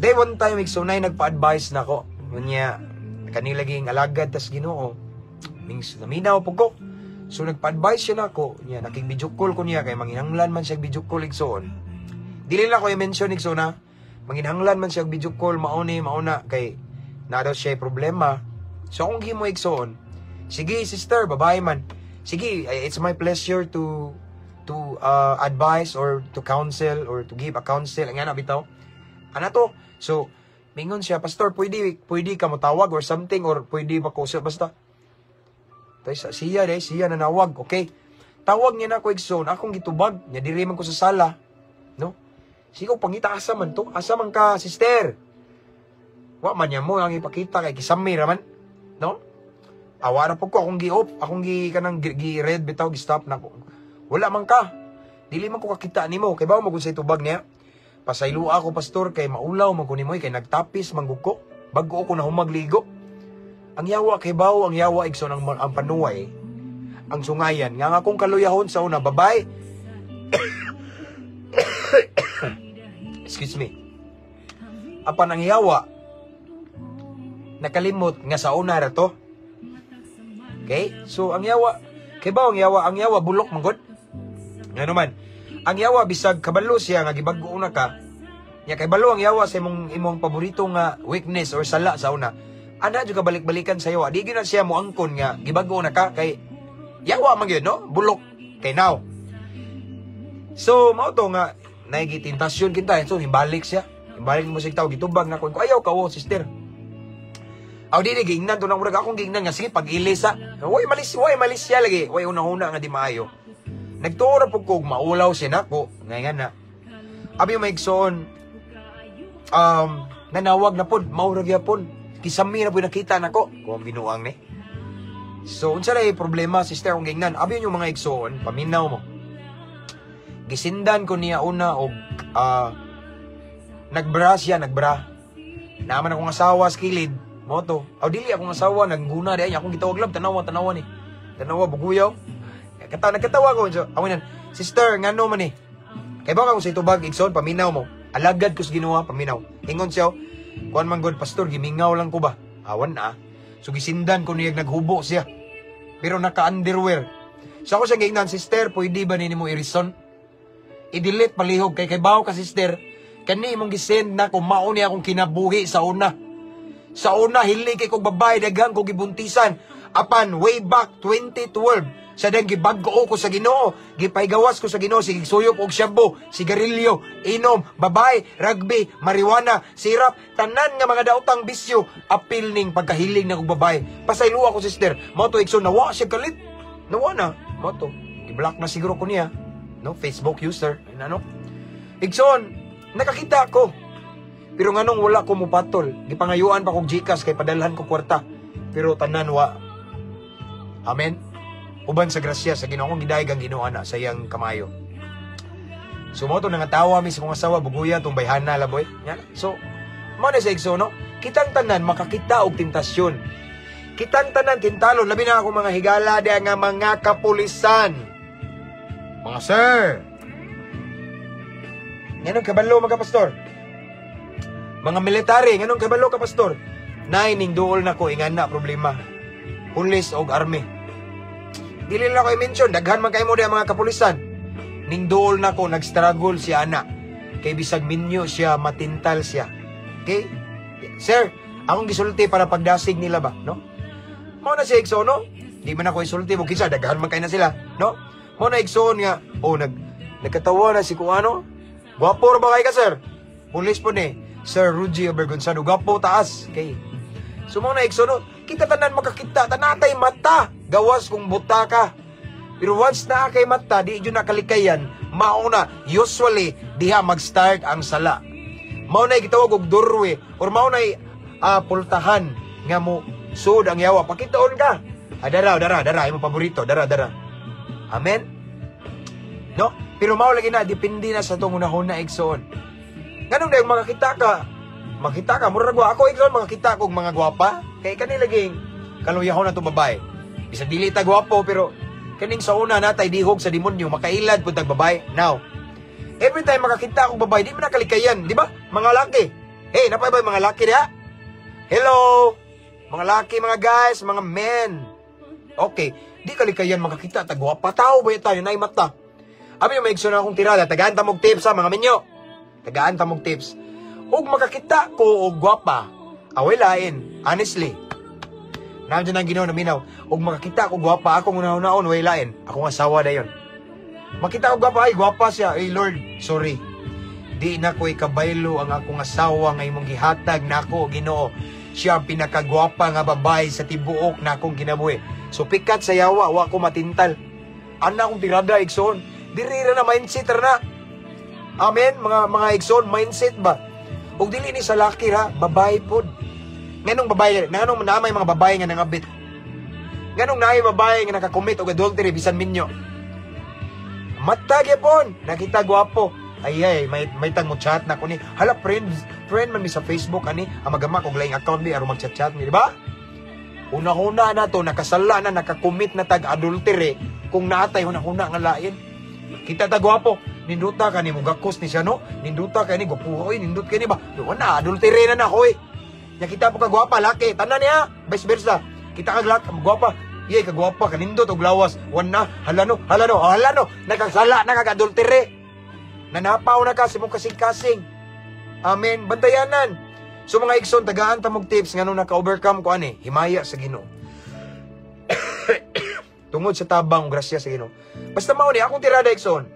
Day one time, igsoon, nay nagpa-advise na ako. Unya, kanila ging alagad tas Ginoo. Mings naminaw po ko. So nagpa-advise siya nako, niya naking video call ko niya kay manginahanglan man siya video call, igsoon. Dili na ko i-mention, igsoon, ha. Manginahanglan man siya video call mauni mauna kay na daw siya problema. So akong gimo, igsoon, sige sister, babae man. Sige, it's my pleasure to advise or to counsel or to give a counsel. Nga na bitaw. Ana to? So, mingon siya, "Pastor, pwede ka mo tawag or something or pwede ba ko siya basta." Tay sa siya day, siya nanawag, okay? Tawag niya na ako, igsoon, akong gitubag, niya diri man ko sa sala, no? Sige, pangita asa man to, asa man ka, sister? Wa man niya mo ang ipakita kay kisami ra man, no? Awa ra po ko akong gi-off, akong gi kanang gi red bitaw, gi-stop na ko. Wala man ka. Dili man ko kakita nimo, kay bawo mo sa tubag niya. "Pasaylo ako, pastor, kay maulaw man ko nimo kay nagtapis man gud ko. Bago ko na humagligo." Ang yawa kay bawo ang yawa, igsoon, ang panuway. Ang sungayan nga akong kaluyahon sa una babay. Excuse me. Apan ang yawa nakalimot nga sa una ra to. Okay? So ang yawa kay bawo ang yawa bulok man gud. Ngano man, ang yawa bisag kabalo siya nga gibag-o na ka. Nya kay balo ang yawa sa imong paborito nga weakness or sala sa una. Ana jud ka balik-balikan sa yawa. Di gyud na siya moangkon nga gibag-o na ka kay yawa man gyud, no? Bulok kay now. So mao to nga nagitintasyon kita, so hibalik siya. Hibalik mo siya tao gitubag na ko. Ayaw ka oh, sister. Aw dili giingnan to nang murag akong giingnan nga sige pag-ilis sa. Way malis siya lagi. Way una-una nga di maayo. Nagtuo ra pud ko maulaw siya nako. Nga na. Abi may igsoon nanawag na pod, mao ra gyapon. Kisami na pud nakita nako. Kung binuang ni. So unsa lay problema, sister, kung giingnan? Abi yung mga igsoon, paminaw mo. Gisindan ko niya una og nagbra siya, nagbra. Naaman akong asawa sa kilid. Mo to. Aw dili akong asawa nagguna di ay akong gitawag lab, tanawa tanawa ni. Tanawa buguyaw. Kata nagkatawa ko so, awinan, sister, ngano man ni? Kay ba ka sa itubag, igsoon, paminaw mo. Alagad ko sa Ginoo, paminaw. Ingon siya, kuan man god, pastor, gimingaw lang ko ba? Awan na. So gisindan ko niya naghubo siya. Pero naka-underwear. So ako siya giingnan, sister, pwede ba nimo i-reason? I-delete palihog kay bawo ka, sister. Kani imong gisend na kung mao ni akong kinabuhi sa una. Sa una hili kay kog babae, daghan ko gibuntisan. Apan way back 2012 sa dang gibag-o ko sa Ginoo, gipaygawas ko sa Ginoo, sige suyop og shabu, sigarilyo, inom, babae, rugby, marijuana, sirap, tanan nga mga daotang bisyo, apil ning pagkahilig na kog babae. Pasaylo ako, sister. Mao to, igsoon, nawa siya kalit. Nawa na. Mao to. I-block na siguro ko niya. No, Facebook user. Ano? Igsoon, nakakita ko. Pero nganong wala ko mupatol? Gipangayuan pa kog GCash kay padalhan ko kwarta. Pero tanan wa. Amen. Uban sa grasya sa Ginoo kong gidayeg ang Ginoo ana sa iyang kamayo. So mo to nangatawa mi sa kong asawa, buguya tong bayhana laboy. Nya. So mao na sa igsoon, no? Kitang tanan makakita og tentasyon. Kitang tanan tintalon, labi na ako mga higala di nga mga kapulisan. Mga sir. Nganong kabalo mga pastor? Mga military, nganong kabalo ka, pastor? Nay ning duol nako ingana problema. Pulis og army. Dili lang ako i-mention, daghan man kay mo di ang mga kapulisan. Ning duol nako nag-struggle si ana. Kay bisag minyo siya, matintal siya. Okay? Sir, akong gisulti para pagdasig nila ba, no? Mao na siya, igsoon, no? Di man ako isulti mo kinsa, daghan man kay na sila, no? Mao na, igsoon, nga oh nagkatawa na si kuano. Gwapo ra ba kay ka, sir? Pulis po ni. Sir Rudy Obergonzalo, gwapo taas. Okay. So mao na, igsoon, no, kita tanan makakita, tanatay mata, gawas kung buta ka. Pero once na kay mata, di jud nakalikayan, mao na usually diha mag-start ang sala. Mao na gitawag og doorway or mao na pultahan nga mo sud ang yawa. Pakitaon ka. Ah, dara, dara, dara, imong paborito, dara, dara. Amen? No? Pero mao lagi na, depende na sa atong hunahuna, igsoon. Nganong dayong makakita ka, makita ka, mura na ako, igsoon, makakita kog mga gwapa, kay kani laging kaluyahon na itong babae. Bisan dili ta gwapo, pero kaning sa una natay dihog sa demonyo, makailad pud tag babae. Now, every time makakita akong babae, di mo nakalikayan, di ba? Mga laki. Hey, napay ba mga laki diha? Hello! Mga laki, mga guys, mga men. Okay, di kalikayan makakita tag gwapa tao ba tayo nay mata. Abi may igsoon akong tirada, tagaan ta mog tips sa mga minyo. Tagaan ta mog tips. Ug makakita ko og gwapa, away lain, honestly. Nandiyan ang Ginoo naminaw. Ug makakita ko gwapa, akong una-unaon way lain. Akong asawa dayon. Makita ko gwapa, ay gwapa siya. Ay Lord, sorry. Di na ko ikabaylo ang akong asawa nga imong gihatag nako, Ginoo. Siya ang pinakagwapa nga babae sa tibuok na akong kinabuhi. So pikat sa yawa, wa ko matintal. Ana akong tirada, igsoon. Diri ra na mindset ra na. Amen, mga igsoon, mindset ba? Ug dili ni sa laki ra, babae pod. Nganong babae, nganong naamay mga babae nga nangabit? Nganong naay babae nga nakakommit og adultery bisan minyo? Mata gyapon, nakita gwapo. Ay ay, may tang mo chat na ko ni. Hala, friend, friend man mi sa Facebook ani, ang magama og laing account bi aron mag-chat-chat mi, di ba? Una-huna na to, nakasala na, nakakommit na tag adultery kung naatay huna-huna nga lain. Kita ta gwapo, ninduta ka ni mugakos ni siya, no? Ninduta ka ni gwapo, oy, nindut ka ni ba? Wala, adultery na na oy. Nya kita po ka gwapa laki, tanan niya, vice versa. Kita ka laki, gwapa. Iyay ka gwapa, kanindot og lawas. Wana, hala no, hala no, hala no, nakasala na kag adultery. Nanapaw na ka sa imong kasing-kasing. Amen. Bantayanan. So mga igsoon, tagaan ta mog tips ngano naka-overcome ko ani, himaya sa Ginoo. Tungod sa tabang grasya sa Ginoo. Basta mao ni akong tirada, igsoon.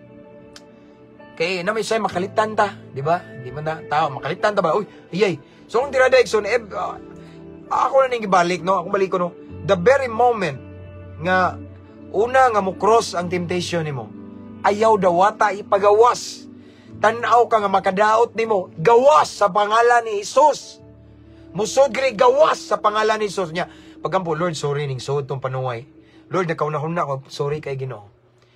Kay na may say makalitan ta, di ba? Di man na tao makalitan ta ba? Uy, iyay. So akong tirada, igsoon, eh, ako na ning gibalik, no? Akong balik ko, no. The very moment nga una nga mo cross ang temptation nimo, ayaw dawata, ipagawas. Tan-aw ka nga makadaot nimo, gawas sa pangalan ni Jesus. Musod gani, gawas sa pangalan ni Jesus niya. Pagampo, "Lord, sorry ning sud tong panuway. Lord, nakaunahuna ko, sorry kay Ginoo."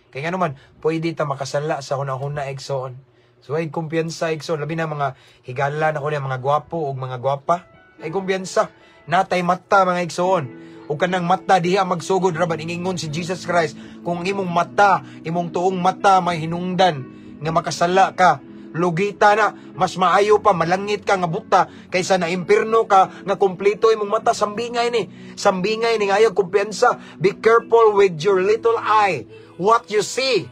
Kay nga naman, pwede ta makasala sa hunahuna, igsoon. So ay kumpiyansa, igsoon, labi na mga higala na ko niya, mga gwapo ug mga gwapa. Ay kumpiyansa, natay mata, mga igsoon. Ug kanang mata diha magsugod ra ba ingingon si Jesus Christ, kung ang imong mata, imong tuong mata may hinungdan nga makasala ka, lugita na, mas maayo pa malangit ka nga buta kaysa na impierno ka nga kompleto imong mata. Sambingay ni. Sambingay ni nga ayaw kumpiyansa. Be careful with your little eye, what you see.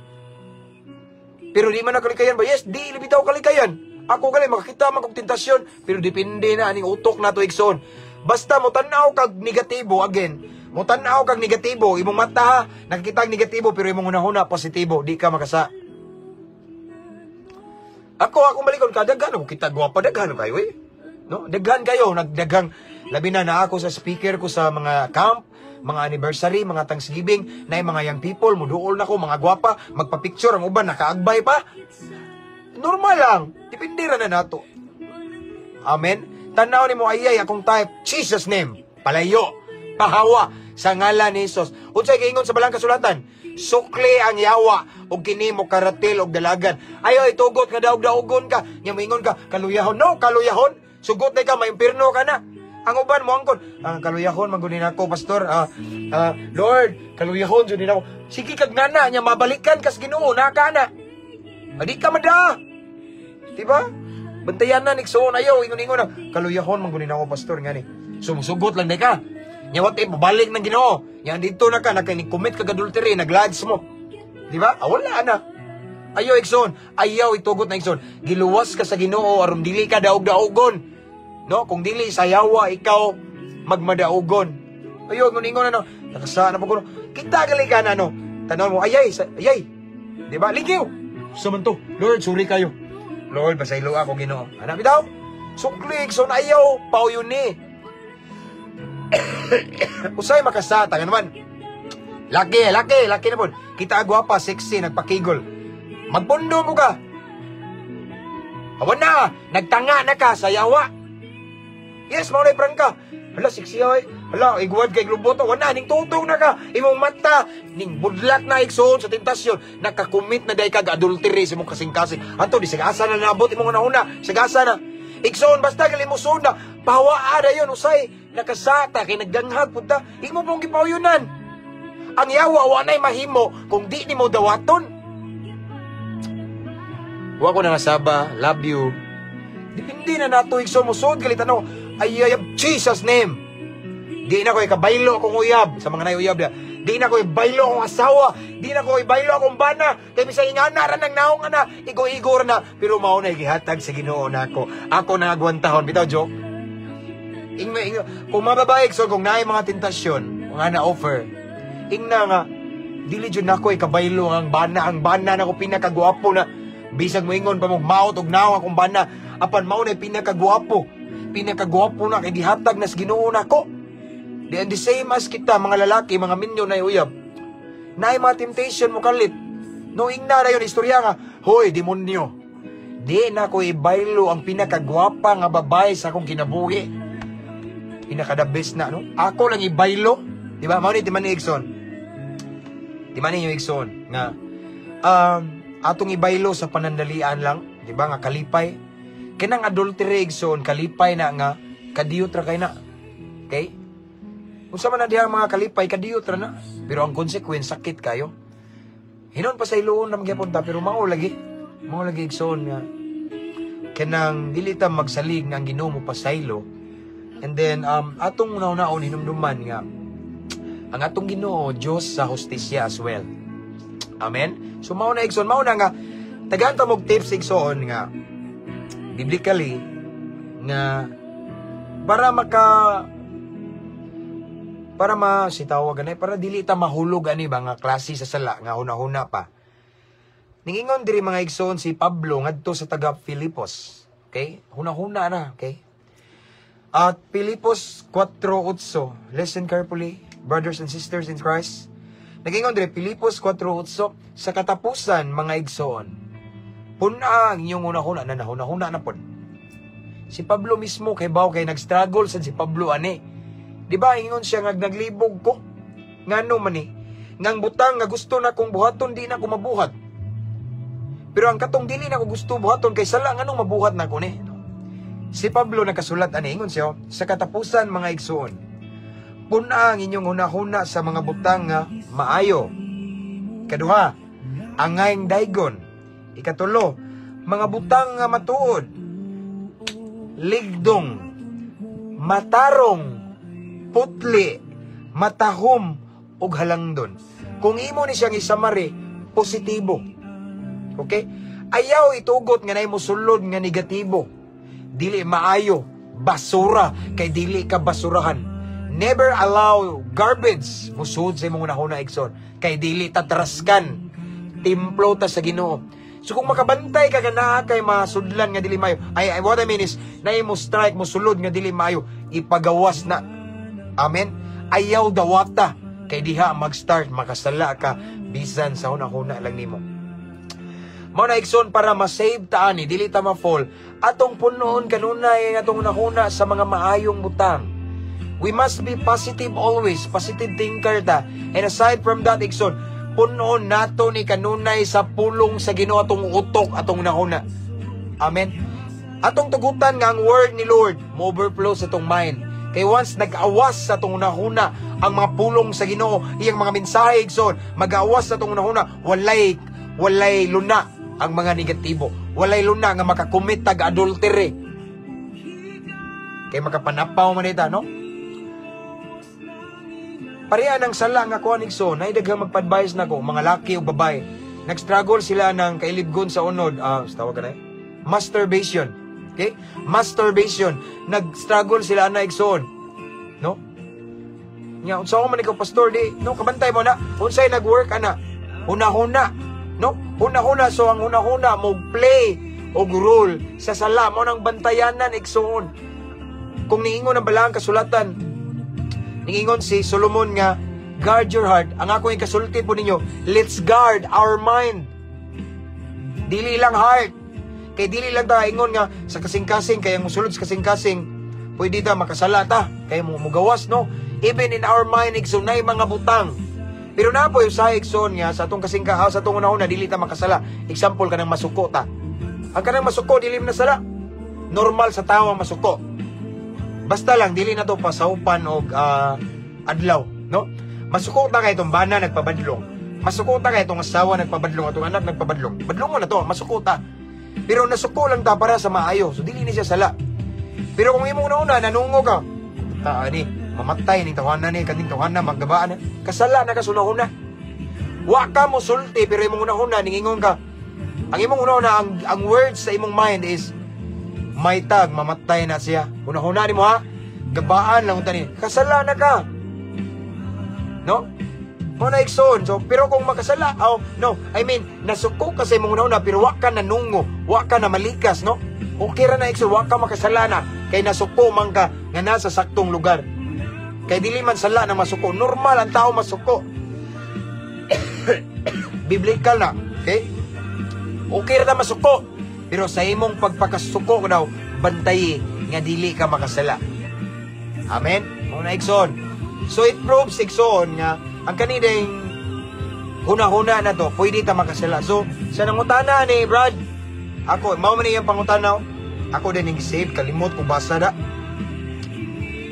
Pero di man na kalikayan ba? Yes, di bitaw kalikayan. Ako gali makakita man kog tentasyon, pero depende na aning utok nato, igsoon. Basta mo tan-aw kag negatibo again, mo tan-aw kag negatibo, imong mata ha, nakikita ang negatibo pero imong hunahuna positibo, di ka makasa. Ako, akong balikon, kadaghan ako kita gwapa, daghan kayo eh. No? Daghan kayo, nagdaghang labi na na ako sa speaker ko sa mga camp, mga anniversary, mga Thanksgiving, na yung mga young people, muduol na ko, mga gwapa, magpa-picture, ang uban, nakaagbay pa. Normal lang. Depende ra na nato. Amen? Tanaw ni mo, ay ay, akong type, Jesus name, palayo, pahawa, sa ngalan ni Jesus. Unsay giingon sa balang kasulatan? Sukli ang yawa og kini mo karatil og dalagan. Ayo itugot nga daog-daogon ka, nya moingon ka, "Kaluyahon." No, kaluyahon. Sugot na ka, maimpirno ka na. Ang uban mo angkon, "Ang kaluyahon man gud nako, pastor. Lord, kaluyahon jud nako." Sige kag nana nya mabalikan kas Ginoo, naka na. Adi ka mada. Diba? Bantayan na igsoon, ayaw ingon-ingon na "Kaluyahon man gud nako, pastor," ngani. Sumusugot lang day ka. Nya what if mabalik ng Ginoo? Nya dito na ka naka-commit ka adultery, naglads mo. Di ba? Ah, wala na. Ayaw, igsoon, ayaw itugot na, igsoon. Giluwas ka sa Ginoo aron dili ka daog-daogon. No, kung dili sa yawa ikaw magmadaugon. Ayaw ingon-ingon ano, nakasa na po ko. Kita gali ka na no. Tanaw mo ayay, ayay. Di ba? Ligiw. Sa man to. Lord, sorry kayo. Lord, pasaylo ako, Ginoo. Ana bitaw. Sukli, igsoon, ayaw pauyon ni. Usay makasata naman. Laki, laki, laki na po. Kita agwapa, sexy, nagpakigol. Magpundo mo ka. Awan na, nagtanga na ka sa yawa. Yes, mao na prangka. Hala, sexy ay. Hala, iguad kay gluboto. Wala, ning tutong na ka. Imong mata, ning budlak na, igsoon, sa tentasyon. Nakakumit na day kag adultery sa imong kasing-kasing. Anto, di sagasa na naabot imong una-una. Sagasa na. Igsoon, basta galimuson na. Pawaa na yun, usay. Nakasata, kay nagdanghag punta. Imo pong gipauyunan. Ang yawa, wa na'y mahimo kung di nimo dawaton. Wa ko na nasaba, love you. Depende na nato, igsoon, musod galit ano. Ay, ay, Jesus name. Di na ko ikabaylo akong uyab sa mga nayuyab dia. Di na ko ibaylo akong asawa, di na ko ibaylo akong bana. Kay bisag ingana ra nang naong ana, igo-igo ra na, pero mao na gihatag sa Ginoo nako. Ako na agwantahon bitaw joke. Ingna ingna kung mababae, so kung naay mga tentasyon, mga na offer. Ingna nga dili jud nako ikabaylo ang bana nako, pinakagwapo na. Bisag moingon pa mo maot og naong akong bana, apan mao na pinakagwapo. Pinakagwapo na kay gihatag na sa Ginoo nako. Di and the same as kita mga lalaki, mga minyo na uyab. Naay mga temptation mo kalit. No, ingna na yun istorya nga, "Hoy, demonyo. Di na ko ibaylo ang pinakagwapa nga babae sa akong kinabuhi. Pinaka the best na, no? Ako lang ibaylo." Di ba? Mao ni timan ni igsoon. Timan ninyo, igsoon, nga atong ibaylo sa panandalian lang, di ba, nga kalipay. Kanang adultery, igsoon, kalipay na nga kadiyot ra kay na. Okay? Unsa man na diha ang mga kalipay, kadiyot ra na. Pero ang consequence, sakit kayo. Hinon pa sa iluon na magyapon ta, pero mao lagi. Mao lagi, igsoon, nga kanang dili ta magsalig nga ang Ginoo mo pasaylo. And then atong una-unaon hinumduman nga ang atong Ginoo, Dios sa hustisya as well. Amen. So mao na, igsoon, mao na nga tagaan ta mog tips, igsoon, nga biblically nga para ma si tawag ani para dili ta mahulog ani ba nga klase sa sala nga hunahuna pa. Ningingon diri, mga igsoon, si Pablo ngadto sa taga Filipos. Okay? Hunahuna na, okay? At Filipos 4:8. Listen carefully, brothers and sisters in Christ. Nagingon diri Filipos 4:8, "Sa katapusan, mga igsoon, pun-a ang inyong hunahuna." Na nahunahuna na pod. Si Pablo mismo kay baw kay nag-struggle sad si Pablo ani. Di ba ingon siya nga naglibog ko? Ngano man ni? Ngang butang nga gusto na kong buhaton, di na ko mabuhat. Pero ang katong dili na ko gusto buhaton kay sala, nganong mabuhat na ko ni? No? Si Pablo nakasulat ani, ingon siya, "Sa katapusan, mga igsoon, pun-a ang inyong hunahuna sa mga butang nga maayo. Kaduha, angayng daygon. Ikatulo, mga butang nga matuod, ligdong, matarong, putli, matahom, ug halangdon." Kung imo ni siyang i-summary, positibo. Okay? Ayaw itugot nga nay mosulod nga negatibo. Dili maayo, basura, kay dili ka basurahan. Never allow garbage musud sa imong hunahuna, igsoon. Kay dili ta traskan. Templo ta sa Ginoo. So kung makabantay ka nga naa kay masudlan nga dili maayo, ay, what I mean is, naay mo strike, mo sulod nga dili maayo, ipagawas na. Amen? Ayaw dawata kay diha mag-start makasala ka bisan sa hunahuna lang nimo. Mao na, igsoon, para ma-save ta ani, dili ta ma-fall, atong punoon kanunay ang atong hunahuna sa mga maayong butang. We must be positive always, positive thinker ta. And aside from that, igsoon, punoon nato ni kanunay sa pulong sa Ginoo atong utok, atong hunahuna. Amen. Atong tugutan nga ang word ni Lord mo overflow sa atong mind. Kay once nag-awas sa atong hunahuna ang mga pulong sa Ginoo, iyang mga mensahe, igsoon, mag-awas sa atong hunahuna, walay luna ang mga negatibo. Walay luna nga makakumit tag adultery. Kay makapanapaw man ita, no? Pareha ng sala nga kuan, igsoon, nay daghang magpa-advise nako, mga laki o babae. Nag-struggle sila ng kailibgon sa unod, ah, tawag ka na eh? Masturbation. Okay? Masturbation. Nag-struggle sila na, igsoon. No? Nya unsa man ikaw, pastor, di no kabantay mo na unsay nag-work ana? Huna-huna. No? Huna-huna. So ang huna-huna mo play og role sa sala. Mao nang bantayanan, igsuon. Kung niingon ang balaang kasulatan, niingon si Solomon nga, "Guard your heart." Ang ako yung kasulti po ninyo, let's guard our mind. Dili lang heart. Kay dili lang ta ingon nga sa kasing-kasing, kay ang musulod sa kasing-kasing, pwede ta makasala ta kay mo mugawas, no? Even in our mind, igsoon, nay mga butang. Pero na po yung sa, igsoon, nga sa atong kasing sa atong unahuna dili ta makasala. Example, kanang masuko ta. Ang kanang masuko, dili man na sala. Normal sa tao ang masuko. Basta lang dili na to pasawpan og adlaw, no? Masuko ta kay itong bana nagpabadlong. Masuko ta kay itong asawa nagpabadlong, atong anak nagpabadlong. Badlong mo na to, masuko ta. Pero nasuko lang ta para sa maayo. So dili ni siya sala. Pero kung imong una nanungo ka, ta ani, mamatay ning tawanan ni kaning tawanan maggabaan na. Kasala na ka sa una. Wa ka mo sulti pero imong una ningingon ka. Ang imong una, ang words sa imong mind is may tag mamatay na siya. Una-una nimo ha, gabaan lang unta ni. Kasala na ka. No? Mo na, igsoon. So, pero kung makasala, oh, no, I mean, nasuko ka sa imong una pero wa ka nanungo, wa ka na malikas, no? Okay ra na, igsoon, wa ka makasala na kay nasuko man ka nga nasa saktong lugar. Kay dili man sala na masuko. Normal ang tao masuko. Biblical na, okay? Okay ra na masuko. Pero sa imong pagpakasuko daw, bantayi nga dili ka makasala. Amen? Mao na, igsoon. So it proves, igsoon, nga ang kanideng huna-huna na to, pwede ta makasala. So, sa nangutana ni Brad, ako, mao man iyang pangutana, ako din yung save, kalimot ko basa da.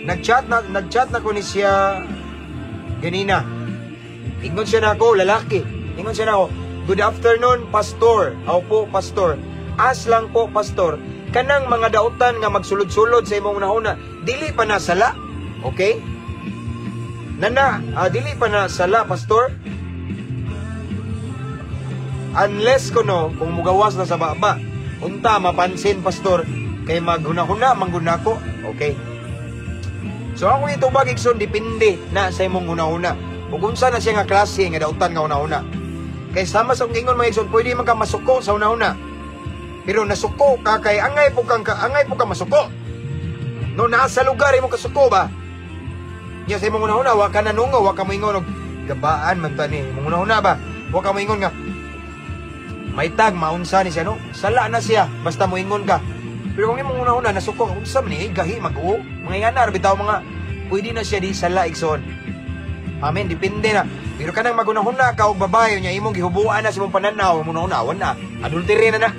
Nag-chat na ko ni siya ganina. Ingon siya na ako, lalaki. Ingon siya na ako, "Good afternoon, Pastor." "Aw po, Pastor." "Ask lang po, Pastor. Kanang mga dautan nga magsulod-sulod sa imong hunahuna, dili pa na sala?" Okay? Nana, dili pa na sala, Pastor? Unless kuno, kung mugawas na sa baba, unta mapansin, Pastor, kay maghuna-huna, mangguna ko. Okay. So ako itubag, igsoon, depende na sa imong hunahuna. Ug unsa na siya nga klase nga dautan nga hunahuna. Kay sama sa akong ingon, mga igsoon, pwede man ka masuko sa hunahuna. Pero nasuko ka kay angay po ka masuko. No, nasa lugar imo kasuko ba? Nya sa imong hunahuna, wa ka nanungo, wa ka moingon og gabaan man ta ni. Imong hunahuna ba? Wa ka moingon nga may tag maunsa ni siya, no? Sala na siya basta moingon ka. Pero kung imong hunahuna nasuko, unsa man ni gahi mag-uo, mga ingana bitaw, mga pwede na siya di sala, igsoon. Amen, depende na. Pero kanang magunahuna ka og babae nya imong gihubuan na sa imong pananaw, imong hunahuna na, adultery na na.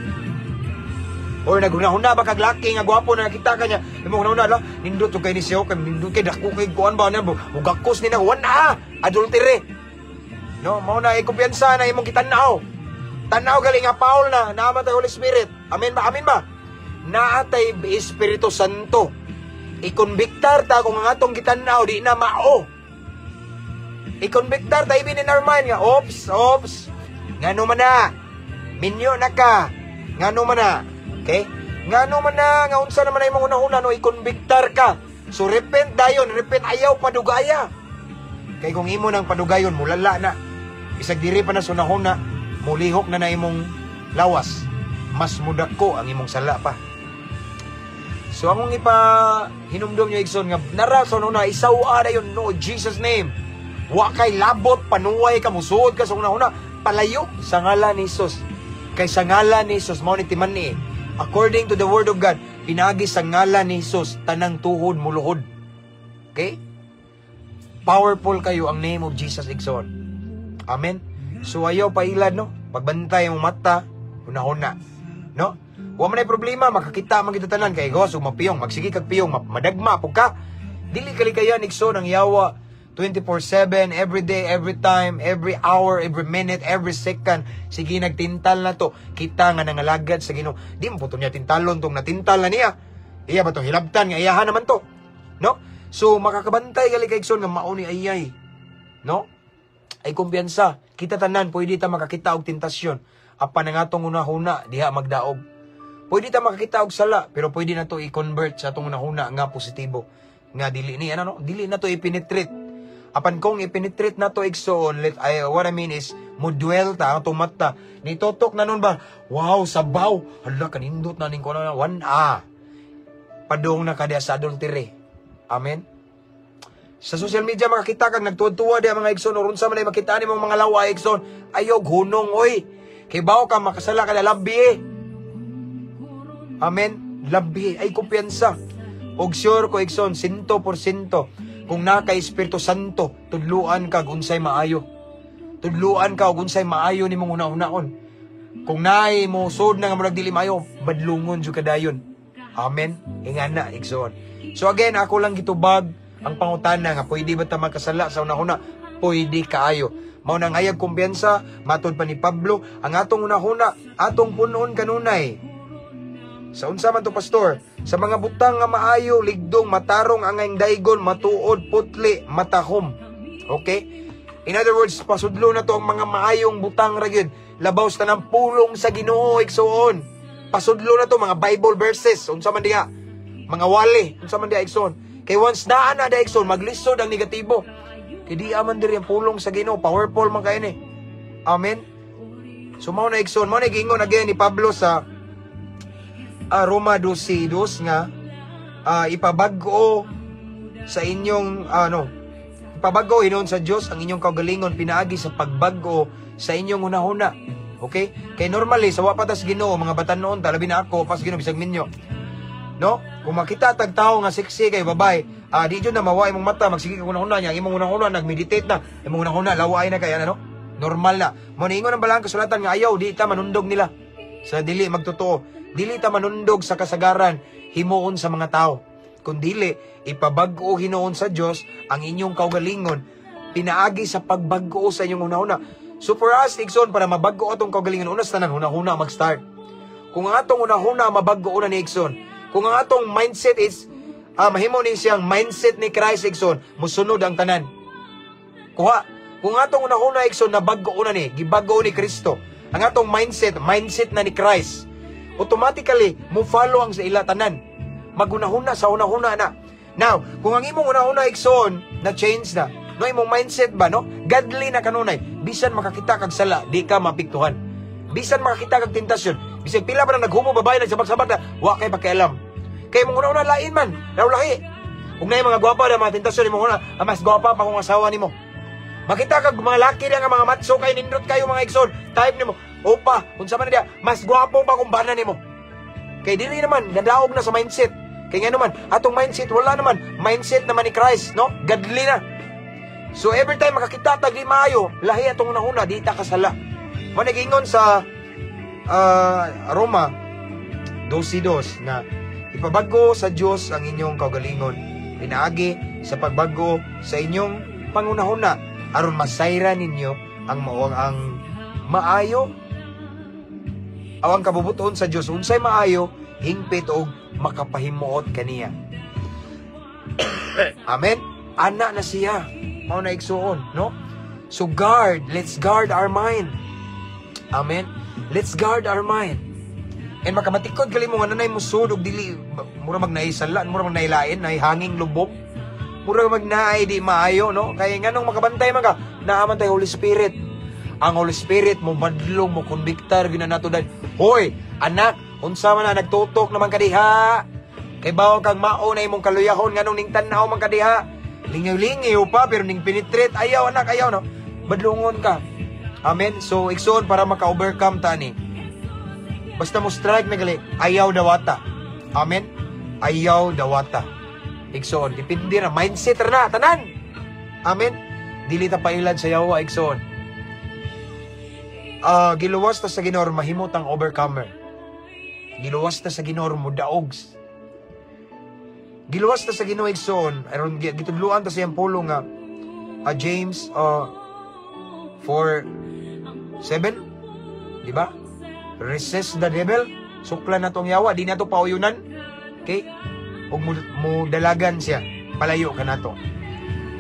Or naghunahuna ba kag laki nga gwapo na nakita ka niya, imong hunahuna la, nindot to kay ni siya, kay nindot kay dako kay kuan ba na, mugakos ni na, wan na, adultery. No, mao na ikumpiyansa na imong gitan-aw. Tanaw gali nga Paul na, naa man tay Holy Spirit. Amen ba? Amen ba? Naa tay Espiritu Santo. I-convictar ta kung ang atong gitan-aw di na mao. I-convictar ta even in our mind nga, "Ops, ops, ngano man na, minyo na ka, ngano man na," okay? Ngano man na, nga unsa naman na imong hunahuna, no, i-convictar ka. So repent dayon, repent, ayaw padugaya. Kay kung imo nang padugayon, mulala na. Bisag diri pa na sa hunahuna, mulihok na na imong lawas. Mas mudako ang imong sala pa. So akong ipa hinumdum nyo, igsoon, nga nara sa una isawa na yun, no, Jesus name. Wa kay labot panuway ka musuod ka sa una-una, palayo sa ngalan ni Jesus. Kay sa ngalan ni Jesus mao ni timan-i. According to the word of God, pinagi sa ngalan ni Jesus tanang tuhod muluhod. Okay? Powerful kayo ang name of Jesus, igsoon. Amen. So ayaw pailad, no. Pagbantay mo mata, hunahuna. No? Wa man ay problema, makakita man kita tanan kay gawas ug mapiyong, magsige kag piyong, madagma pug ka. Dili kalikayan, igsoon, ang yawa 24/7, every day, every time, every hour, every minute, every second. Sige, nagtintal na to. Kita nga nangalagad sa Ginoo. Di mo po to niya tintalon tong natintal na niya. Iya ba to hilabtan nga iyahan naman to. No? So makakabantay gali kay, igsoon, nga mao ni ayay. No? Ay kumpiyansa. Kita tanan pwede ta makakita og tentasyon. Apan ang atong hunahuna diha magdaog. Pwede ta makakita og sala, pero pwede na to i-convert sa atong hunahuna nga positibo. Nga dili ni ano, no? Dili na to i-penetrate. Apan kung i-penetrate na to, igsoon, what I mean is, mo-dwell ta, ang atong mata. Nitutok na nun ba, "Wow, sabaw, hala, kanindot na ning kuno na, one a." Padung na ka diya sa adultery. Amen? Sa social media makakita kag nagtuwa-tuwa diya mga igsoon, or unsa man ay makita nimo mga lawa, igsoon, ayog hunong oy. Kay bawo ka makasala ka na labi eh. Amen? Labi ay kumpiyansa. Og sure ko, igsoon, 100% kung naa kay Espiritu Santo, tudluan ka unsay maayo. Tudluan ka og unsay maayo nimong una-unaon. Kung naay mo sud na nga murag dili maayo, badlungon jud ka dayon. Amen. Ingana, igsoon. So again, ako lang gitubag ang pangutana nga pwede ba ta makasala sa una-una? Pwede kaayo. Mao nang ayag kumpiyansa, matod pa ni Pablo, ang atong una-una, atong punon kanunay. Sa unsa man to, pastor? Sa mga butang nga maayo, ligdong, matarong, angayng daygon, matuod, putli, matahom. Okay? In other words, pasudlo na to ang mga maayong butang ra gyud. Labaw sa tanang pulong sa Ginoo, igsoon. Pasudlo na to mga Bible verses, unsa man diha? Mga wali, unsa man diha, igsoon? Kay once naa na diha, igsoon, maglisod ang negatibo. Kay di man diri ang pulong sa Ginoo, powerful man kaayo ni. Amen. So mao na, igsoon, mao na giingon again ni Pablo sa Roma 12:2 nga ipabag-o sa inyong ano, ipabag-o hinuon sa Dios ang inyong kaugalingon pinaagi sa pagbag-o sa inyong hunahuna. Okay? Kay normally sa wa pa tas Ginoo, mga batan-on ta, labi na ako, pas Ginoo bisag minyo. No? Kung makita tag tawo nga sexy kay babae, di jud na mawa imong mata, magsige ka hunahuna niya, imong hunahuna nagmeditate na, imong hunahuna laway na kay ano? Normal na. Mo niingon ang balaang kasulatan nga ayaw di ta manundog nila sa dili magtotoo. Dili ta manundog sa kasagaran himuon sa mga tao. Kung dili, ipabag-o hinuon sa Dios ang inyong kaugalingon pinaagi sa pagbag-o sa inyong hunahuna. So for us, igsoon, para mabag-o atong kaugalingon, una sa tanan, hunahuna mag-start. Kung ang atong hunahuna mabag-o na ni, igsoon, kung ang atong mindset is mahimo ni siyang mindset ni Christ, igsoon, musunod ang tanan. Kuha, kung ang atong hunahuna, igsoon, nabag-o na ni, gibag-o ni Kristo. Ang atong mindset, mindset na ni Christ. Automatically, mo follow ang sa ila tanan. Maghunahuna sa hunahuna na. Now, kung ang imong hunahuna, igsoon, na change na, no, imong mindset ba, no? Godly na kanunay. Bisan makakita kag sala, di ka mapiktuhan. Bisan makakita kag tentasyon, bisan pila pa na naghumo babae, nagsabak-sabak na, wa kay pakialam. Kay imong hunahuna lain man, law lahi. Kung naay mga gwapa na mga tentasyon imong hunahuna, ah, mas gwapa pa kung asawa nimo. Makita kag mga laki na nga mga matso kay nindot kayo mga igsoon, type nimo, opa, unsa man na diya, mas gwapo pa kung bana nimo. Kay dili naman, nadaog na sa mindset. Kay nga naman, atong mindset, wala naman, mindset naman ni Christ, no? Godly na. So every time makakita tag di maayo, lahi atong hunahuna, di ta kasala. Mo nagingon sa Roma 12:2 na ipabago sa Dios ang inyong kaugalingon pinaagi sa pagbago sa inyong pangunahuna aron masayra ninyo ang mao ang maayo aw ang kabubuton sa Dios, unsay maayo, hingpit og makapahimuot kaniya. Amen. Ana na siya. Mao na, igsuon, no? So guard, let's guard our mind. Amen. Let's guard our mind. And makamatikod gali mo nga nanay mo sud og dili mura mag naisala, mura mag nailain, nay hanging lubok. Mura mag naay di maayo, no? Kay nganong makabantay man ka, naa man tay Holy Spirit. Ang Holy Spirit mo madlong mo konbiktar gyud na nato dahil. "Hoy, anak, unsa man na nagtutok naman ka diha? Kay bawo kang mao na imong kaluyahon, nganong ning tan-aw man ka diha? Lingaw-lingaw pa pero ning penetrate, ayaw anak, ayaw," no? Badlungon ka. Amen. So igsoon, para maka-overcome ta ni. Basta mo strike na gali, ayaw dawata. Amen. Ayaw dawata. Igsoon, depende na mindset ra na tanan. Amen. Dili ta pailad sa yawa, igsoon. Giluwas ta sa Ginoo mahimo tang overcomer. Giluwas ta sa Ginoo mo daog. Giluwas ta sa Ginoo, igsoon, aron gitudluan ta sa iyang pulong nga James 4:7, di ba? Resist the devil, suklan na tong yawa, di na to pauyunan. Okay? Ug mo dalagan siya, palayo ka nato.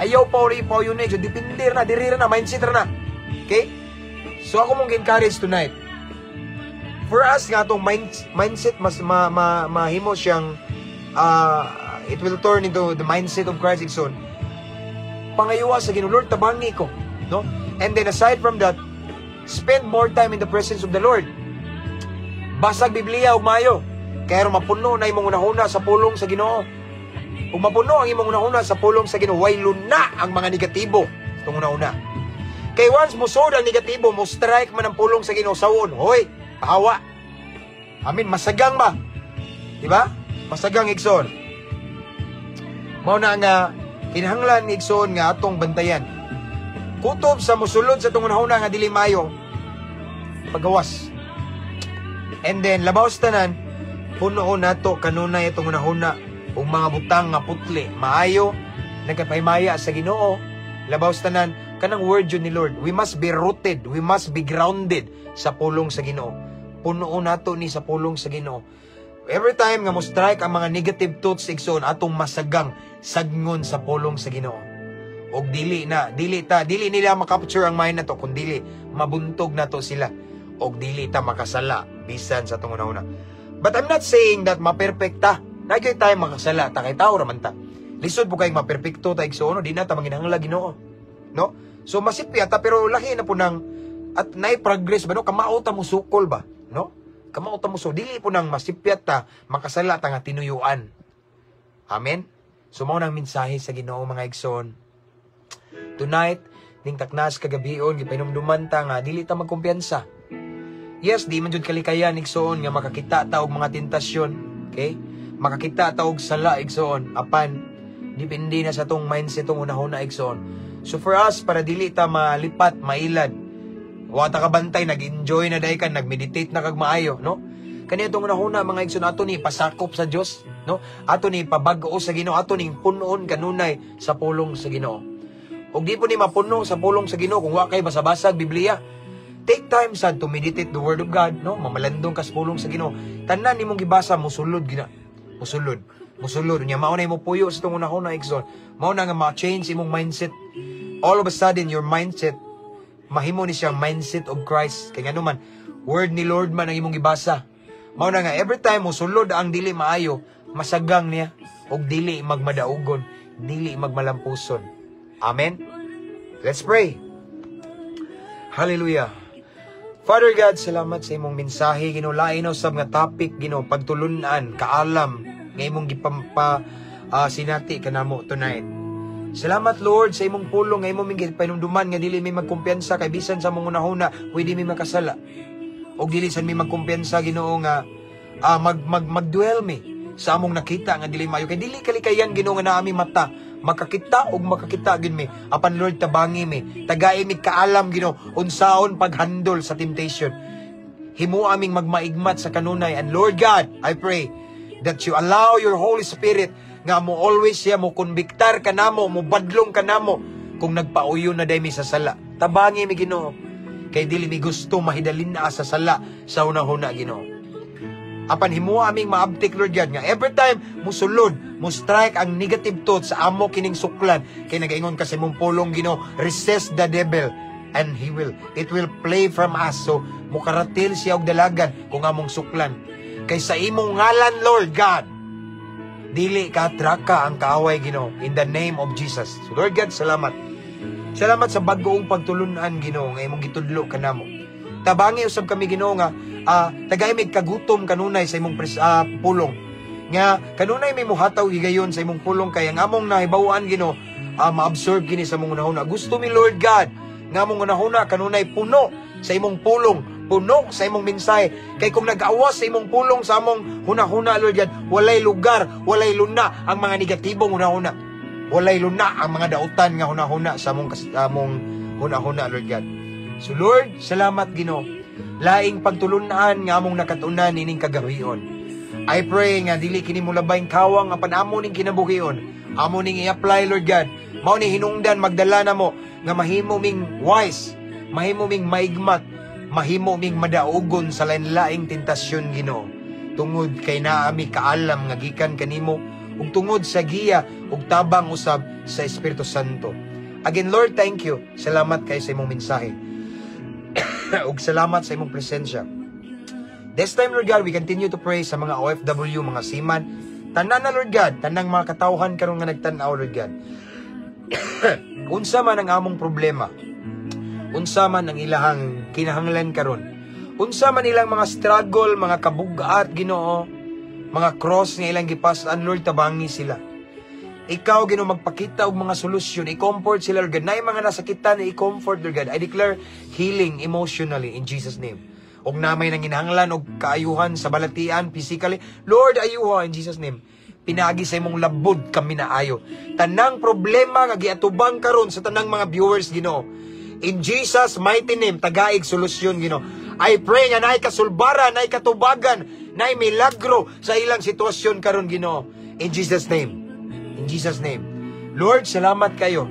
Ayaw pa uri pauyunan, so depende na, diri na, mindset ra na. Okay? So ako mong encourage tonight. For us nga atong mindset mas ma, mahimo siyang it will turn into the mindset of Christ, igsoon. Pangayoa sa Ginoo, "Lord, tabangi ko," no? And then aside from that, spend more time in the presence of the Lord. Basag Biblia og maayo. Kaya mapuno na imong hunahuna sa pulong sa Ginoo. Kung mapuno ang imong hunahuna sa pulong sa Ginoo, way luna ang mga negatibo sa itong hunahuna. Kay once mo sod ang negatibo, mo strike man ang pulong sa Ginoo sawon. "Hoy, pahawa." Amin, masagang ba? Di ba? Masagang, igsoon. Mao na nga kinahanglan, igsoon, nga atong bantayan. Kutob sa musulod sa itong hunahuna nga dili maayo, pagawas. And then labaw sa tanan, puno nato kanunay itong hunahuna ug mga butang nga putli, maayo, nagkapahimaya sa Ginoo. Labaw sa tanan, kanang word yun ni Lord. We must be rooted, we must be grounded sa pulong sa Ginoo. Puno nato ni sa pulong sa Ginoo. Every time nga mo strike ang mga negative thoughts, igsoon, atong masagang sagngon sa pulong sa Ginoo. Og dili na, dili ta, dili nila makapture ang mind nato kung dili mabuntog nato sila og dili ta makasala bisan sa atong una-una. But I'm not saying that maperpekta. Naa tayo makasala ta kay tao raman ta. Lisod po kay maperpekto ta, igsoon, no? Di na ta manginahanglan Ginoo. No? So masipya ta, pero lahi na po ng at nay progress ba, no? Kamao ta mo sukol ba, no? Kamao ta mo, so dili po nang masipyat ta makasala ta nga tinuyuan. Amen. So mao nang mensahe sa Ginoo, mga igsoon. Tonight, ning taknas kagabion, gipahinumduman ta nga dili ta magkumpiyansa. Yes, di man jud kalikayan, igsoon, nga makakita ta og mga tentasyon, okay? Makakita ta og sala, igsoon, apan depende na sa tong mindset, tong hunahuna, igsoon. So for us, para dili ta malipat, mailad, wa ta kabantay, nag-enjoy na dai ka, nag-meditate na kag maayo, no? Kani atong hunahuna, mga igsoon, ato ni pasakop sa Dios, no? Ato ni pabag-o sa Ginoo, ato ning punon kanunay sa pulong sa Ginoo. Ug di po ni mapuno sa pulong sa Ginoo kung wa kay basa-basag Biblia. Take time sad to meditate the word of God, no? Mamalandong ka sa pulong sa Ginoo. Tanan nimong gibasa musulod gina. Musulod. Musulod. Nya mao na imo puyo sa tong hunahuna, igsoon. Mao na nga ma-change imong mindset. All of a sudden your mindset mahimo ni siyang mindset of Christ. Kay ngano man, word ni Lord man ang imong gibasa. Mao na nga every time musulod ang dili maayo, masagang niya og dili magmadaugon, dili magmalampuson. Amen. Let's pray. Hallelujah. Father God, salamat sa imong mensahe, Ginoo. Lain na usab nga topic, Ginoo, pagtulunan, kaalam nga imong gipampa sinati kanamo tonight. Salamat, Lord, sa imong pulong nga imong gipahinumduman nga dili mi magkumpiyansa kay bisan sa among hunahuna pwede mi makasala. Og dili sad mi magkumpiyansa, Ginoo, nga mag mag magdwell mi sa among nakita nga dili maayo kay dili kalikayan, Ginoo, nga naa mi mata makakita og makakita gid mi. Apan Lord, tabangi mi, tagai mi kaalam, Ginoo, unsaon paghandle sa temptation. Himo aming magmaigmat sa kanunay. And Lord God, I pray that you allow your Holy Spirit nga mo always siya mo konbiktar kanamo, mo badlong kanamo kung nagpauyon na day mi sa sala. Tabangi mi, Ginoo, kay dili mi gusto mahidalin na sa sala sa hunahuna, Ginoo. Apan himo aming maabtik, Lord God, nga every time musulod, mo strike ang negative thoughts sa amo kining suklan kay nagaingon ka sa imong pulong, Ginoo, "Resist the devil and he will it will flee from us." So mukaratil siya og dalagan kung among suklan. Kay sa imong ngalan, Lord God, dili ka traka ang kaaway, Ginoo, in the name of Jesus. So Lord God, salamat. Salamat sa bag-ong pagtulunan, Ginoo, nga imong gitudlo kanamo. Tabangi usab kami, Ginoo, nga tagay mig kagutom kanunay sa imong pulong. Nga kanunay may muhataw higayon sa imong pulong kay ang among nahibaw-an, Ginoo, maabsorb kini sa among hunahuna. Gusto mi, Lord God, nga among hunahuna kanunay puno sa imong pulong, puno sa imong mensahe. Kay kung nag-awas sa imong pulong sa among hunahuna, Lord God, walay lugar, walay luna ang mga negatibong hunahuna. Walay luna ang mga dautan nga hunahuna sa among hunahuna, Lord God. So Lord, salamat, Ginoo. Laing pagtulunan nga among nakatunan ining kagabion. I pray nga dili kini molabay kawang apan amo ning kinabuhion. Amo ning i-apply, Lord God. Mao ni hinungdan magdala namo nga mahimo ming wise, mahimo ming maigmat, mahimo ming madaugon sa lain-laing tentasyon, Ginoo. Tungod kay naa mi kaalam nga gikan kanimo ug tungod sa giya ug tabang usab sa Espiritu Santo. Again, Lord, thank you. Salamat kay sa imong mensahe ug salamat sa imong presensya. This time, Lord God, we continue to pray sa mga OFW, mga seaman. Tanan na, Lord God, tanang mga katawhan karon nga nagtan-aw, Lord God. Unsa man ang among problema, unsa man ang ilahang kinahanglan karon, unsa man ilang mga struggle, mga kabugat, Ginoo, mga cross nga ilang gipas-an, Lord, tabangi sila. Ikaw, Ginoo, magpakita og mga solusyon, i-comfort sila, Lord God. Naay mga nasakitan, i-comfort, Lord God. I declare healing emotionally in Jesus' name. Og naa may nanginahanglan og kaayuhan sa balatian physically, Lord, ayuha in Jesus' name. Pinaagi sa imong labod kami naayo. Tanang problema nga giatubang karon sa tanang mga viewers, Ginoo. In Jesus' mighty name, tagaig solusyon, Ginoo. I pray nga naay kasulbaran, naay katubagan, naay milagro sa ilang sitwasyon karon, Ginoo. In Jesus' name. In Jesus' name. Lord, salamat kayo.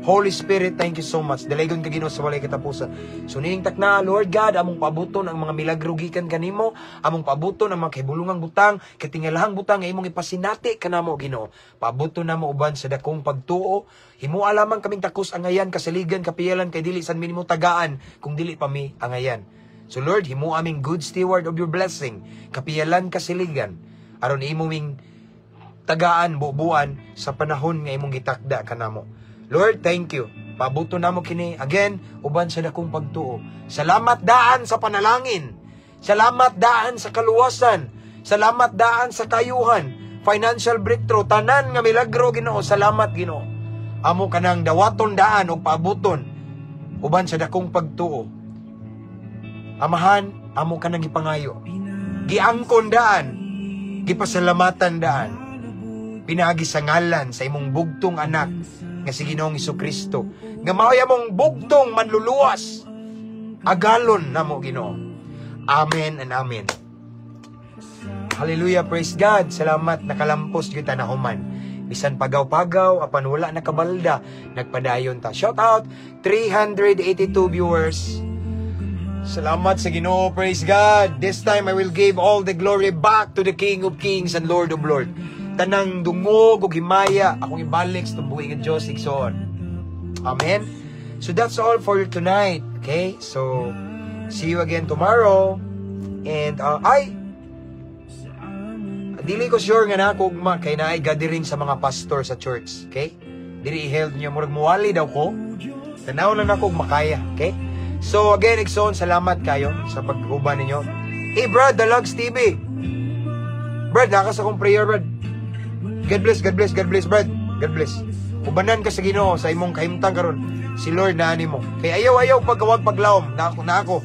Holy Spirit, thank you so much. Dalaygon ka, Ginoo, sa walay katapusan. So nining takna, Lord God, among paabuton ang mga milagro gikan kanimo, among paabuton ang mga kahibulungang butang, katingalahang butang nga imong ipasinati kanamo, Ginoo. Paabuton namo uban sa dakong pagtuo. Himoa lamang kaming takos angayan, kasaligan, kapiyalan, kay dili san minimo tagaan kung dili pa mi angayan. So Lord, himoa aming good steward of your blessing, kapiyalan, kasaligan, aron imo ming tagaan bubuan sa panahon nga imong gitakda kanamo. Lord, thank you. Paabuto namo kini again uban sa dakong pagtuo. Salamat daan sa panalangin. Salamat daan sa kaluwasan. Salamat daan sa kayuhan. Financial breakthrough, tanan nga milagro, Ginoo. Salamat, Ginoo. Amo kanang dawaton daan og paabuton uban sa dakong pagtuo. Amahan, amo kanang gipangayo. Giangkon daan, gipasalamatan daan. Pinaagi sa ngalan sa imong bugtong anak nga si Ginoong Kristo, nga mao'y among bugtong manluluwas. Agalon namo, Ginoo. Amen and amen. Hallelujah, praise God. Salamat, nakalampos gyud ta, nahuman. Bisan pagaw-pagaw, apan wala nakabalda, nagpadayon ta. Shout out 382 viewers. Salamat sa Ginoo, praise God. This time I will give all the glory back to the King of Kings and Lord of Lords. Tanang dungog ug himaya akong ibalik sa buhi nga Dios, igsoon. Amen. So that's all for tonight. Okay? So see you again tomorrow. And ay, dili ko sure nga na ako ugma kay naay gathering sa mga pastor sa church. Okay? Dili i-held niyo, murag muwali daw ko. Tanaw lang nako og makaya. Okay? So again, igsoon, salamat kayo sa pag-uban ninyo. Hey, Brad, Dalags TV. Brad, naa ka sa akong prayer, Brad. God bless, God bless, God bless, Brad. God bless. Ubanan ka sa Ginoo sa imong kahimtang karon. Si Lord na nimo. Kay ayaw ayaw pagkawag paglaom na ako na ako.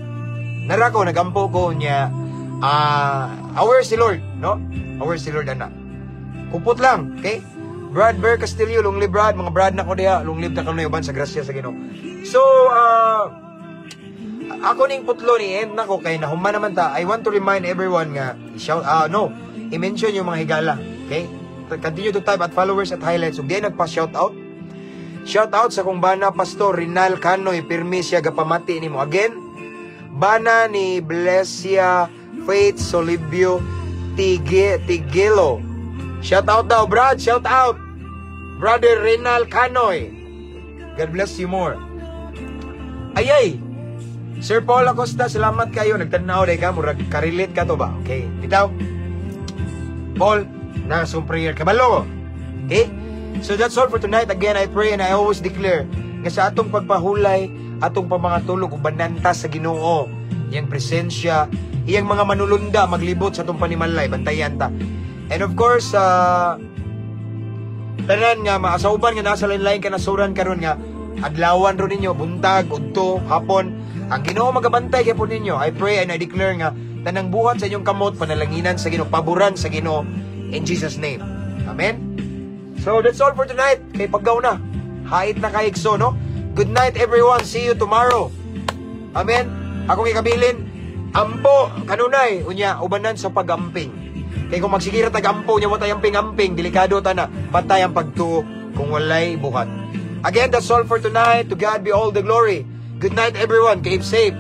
Nara ko nagampo ko niya, ah, aware si Lord, no? Aware si Lord ana. Kupot lang, okay? Brad Bear Castillo, long live, Brad, mga Brad na ko diha, long live ta kanu uban sa grasya sa Ginoo. So, ako ning putlo ni end nako kay nahuman naman ta. I want to remind everyone nga shout, ah, no, i-mention yung mga higala, okay? Continue to type at followers at highlights. Ug di nagpa-shout out. Shout out sa kong bana, Pastor Rinal Canoy, pirmi siya gapamati nimo. Again, bana ni Blesia Faith Solibio Tige Tigelo. Shout out daw, Brad, shout out. Brother Rinal Canoy. God bless you more. Ay ay. Sir Paul Acosta, salamat kayo. Nagtanaw day ka, murag ka-relate ka to ba? Okay, bitaw. Paul, nasa prayer kabalo. Okay? So that's all for tonight. Again, I pray and I always declare nga sa atong pagpahulay, atong pamangatulog, ubanan ta sa Ginoo. Iyang presensya, iyang mga manulunda maglibot sa atong panimalay, bantayan ta. And of course, tanan nga maasauban nga nasa lain-lain kanasuran karon nga adlawan ro ninyo, buntag, udto, hapon, ang Ginoo magabantay gyapon ninyo. I pray and I declare nga tanang buhat sa inyong kamot panalanginan sa Ginoo, paboran sa Ginoo in Jesus' name. Amen. So that's all for tonight. Kay paggaw na. Hait na kay igso, no? Good night, everyone. See you tomorrow. Amen. Akong ikabilin, ampo kanunay unya ubanan sa pagamping. Kay kung magsigira tag ampo nya wa tay amping-amping, delikado ta na. Patay ang pagtuo kung walay buhat. Again, that's all for tonight. To God be all the glory. Good night, everyone. Keep safe.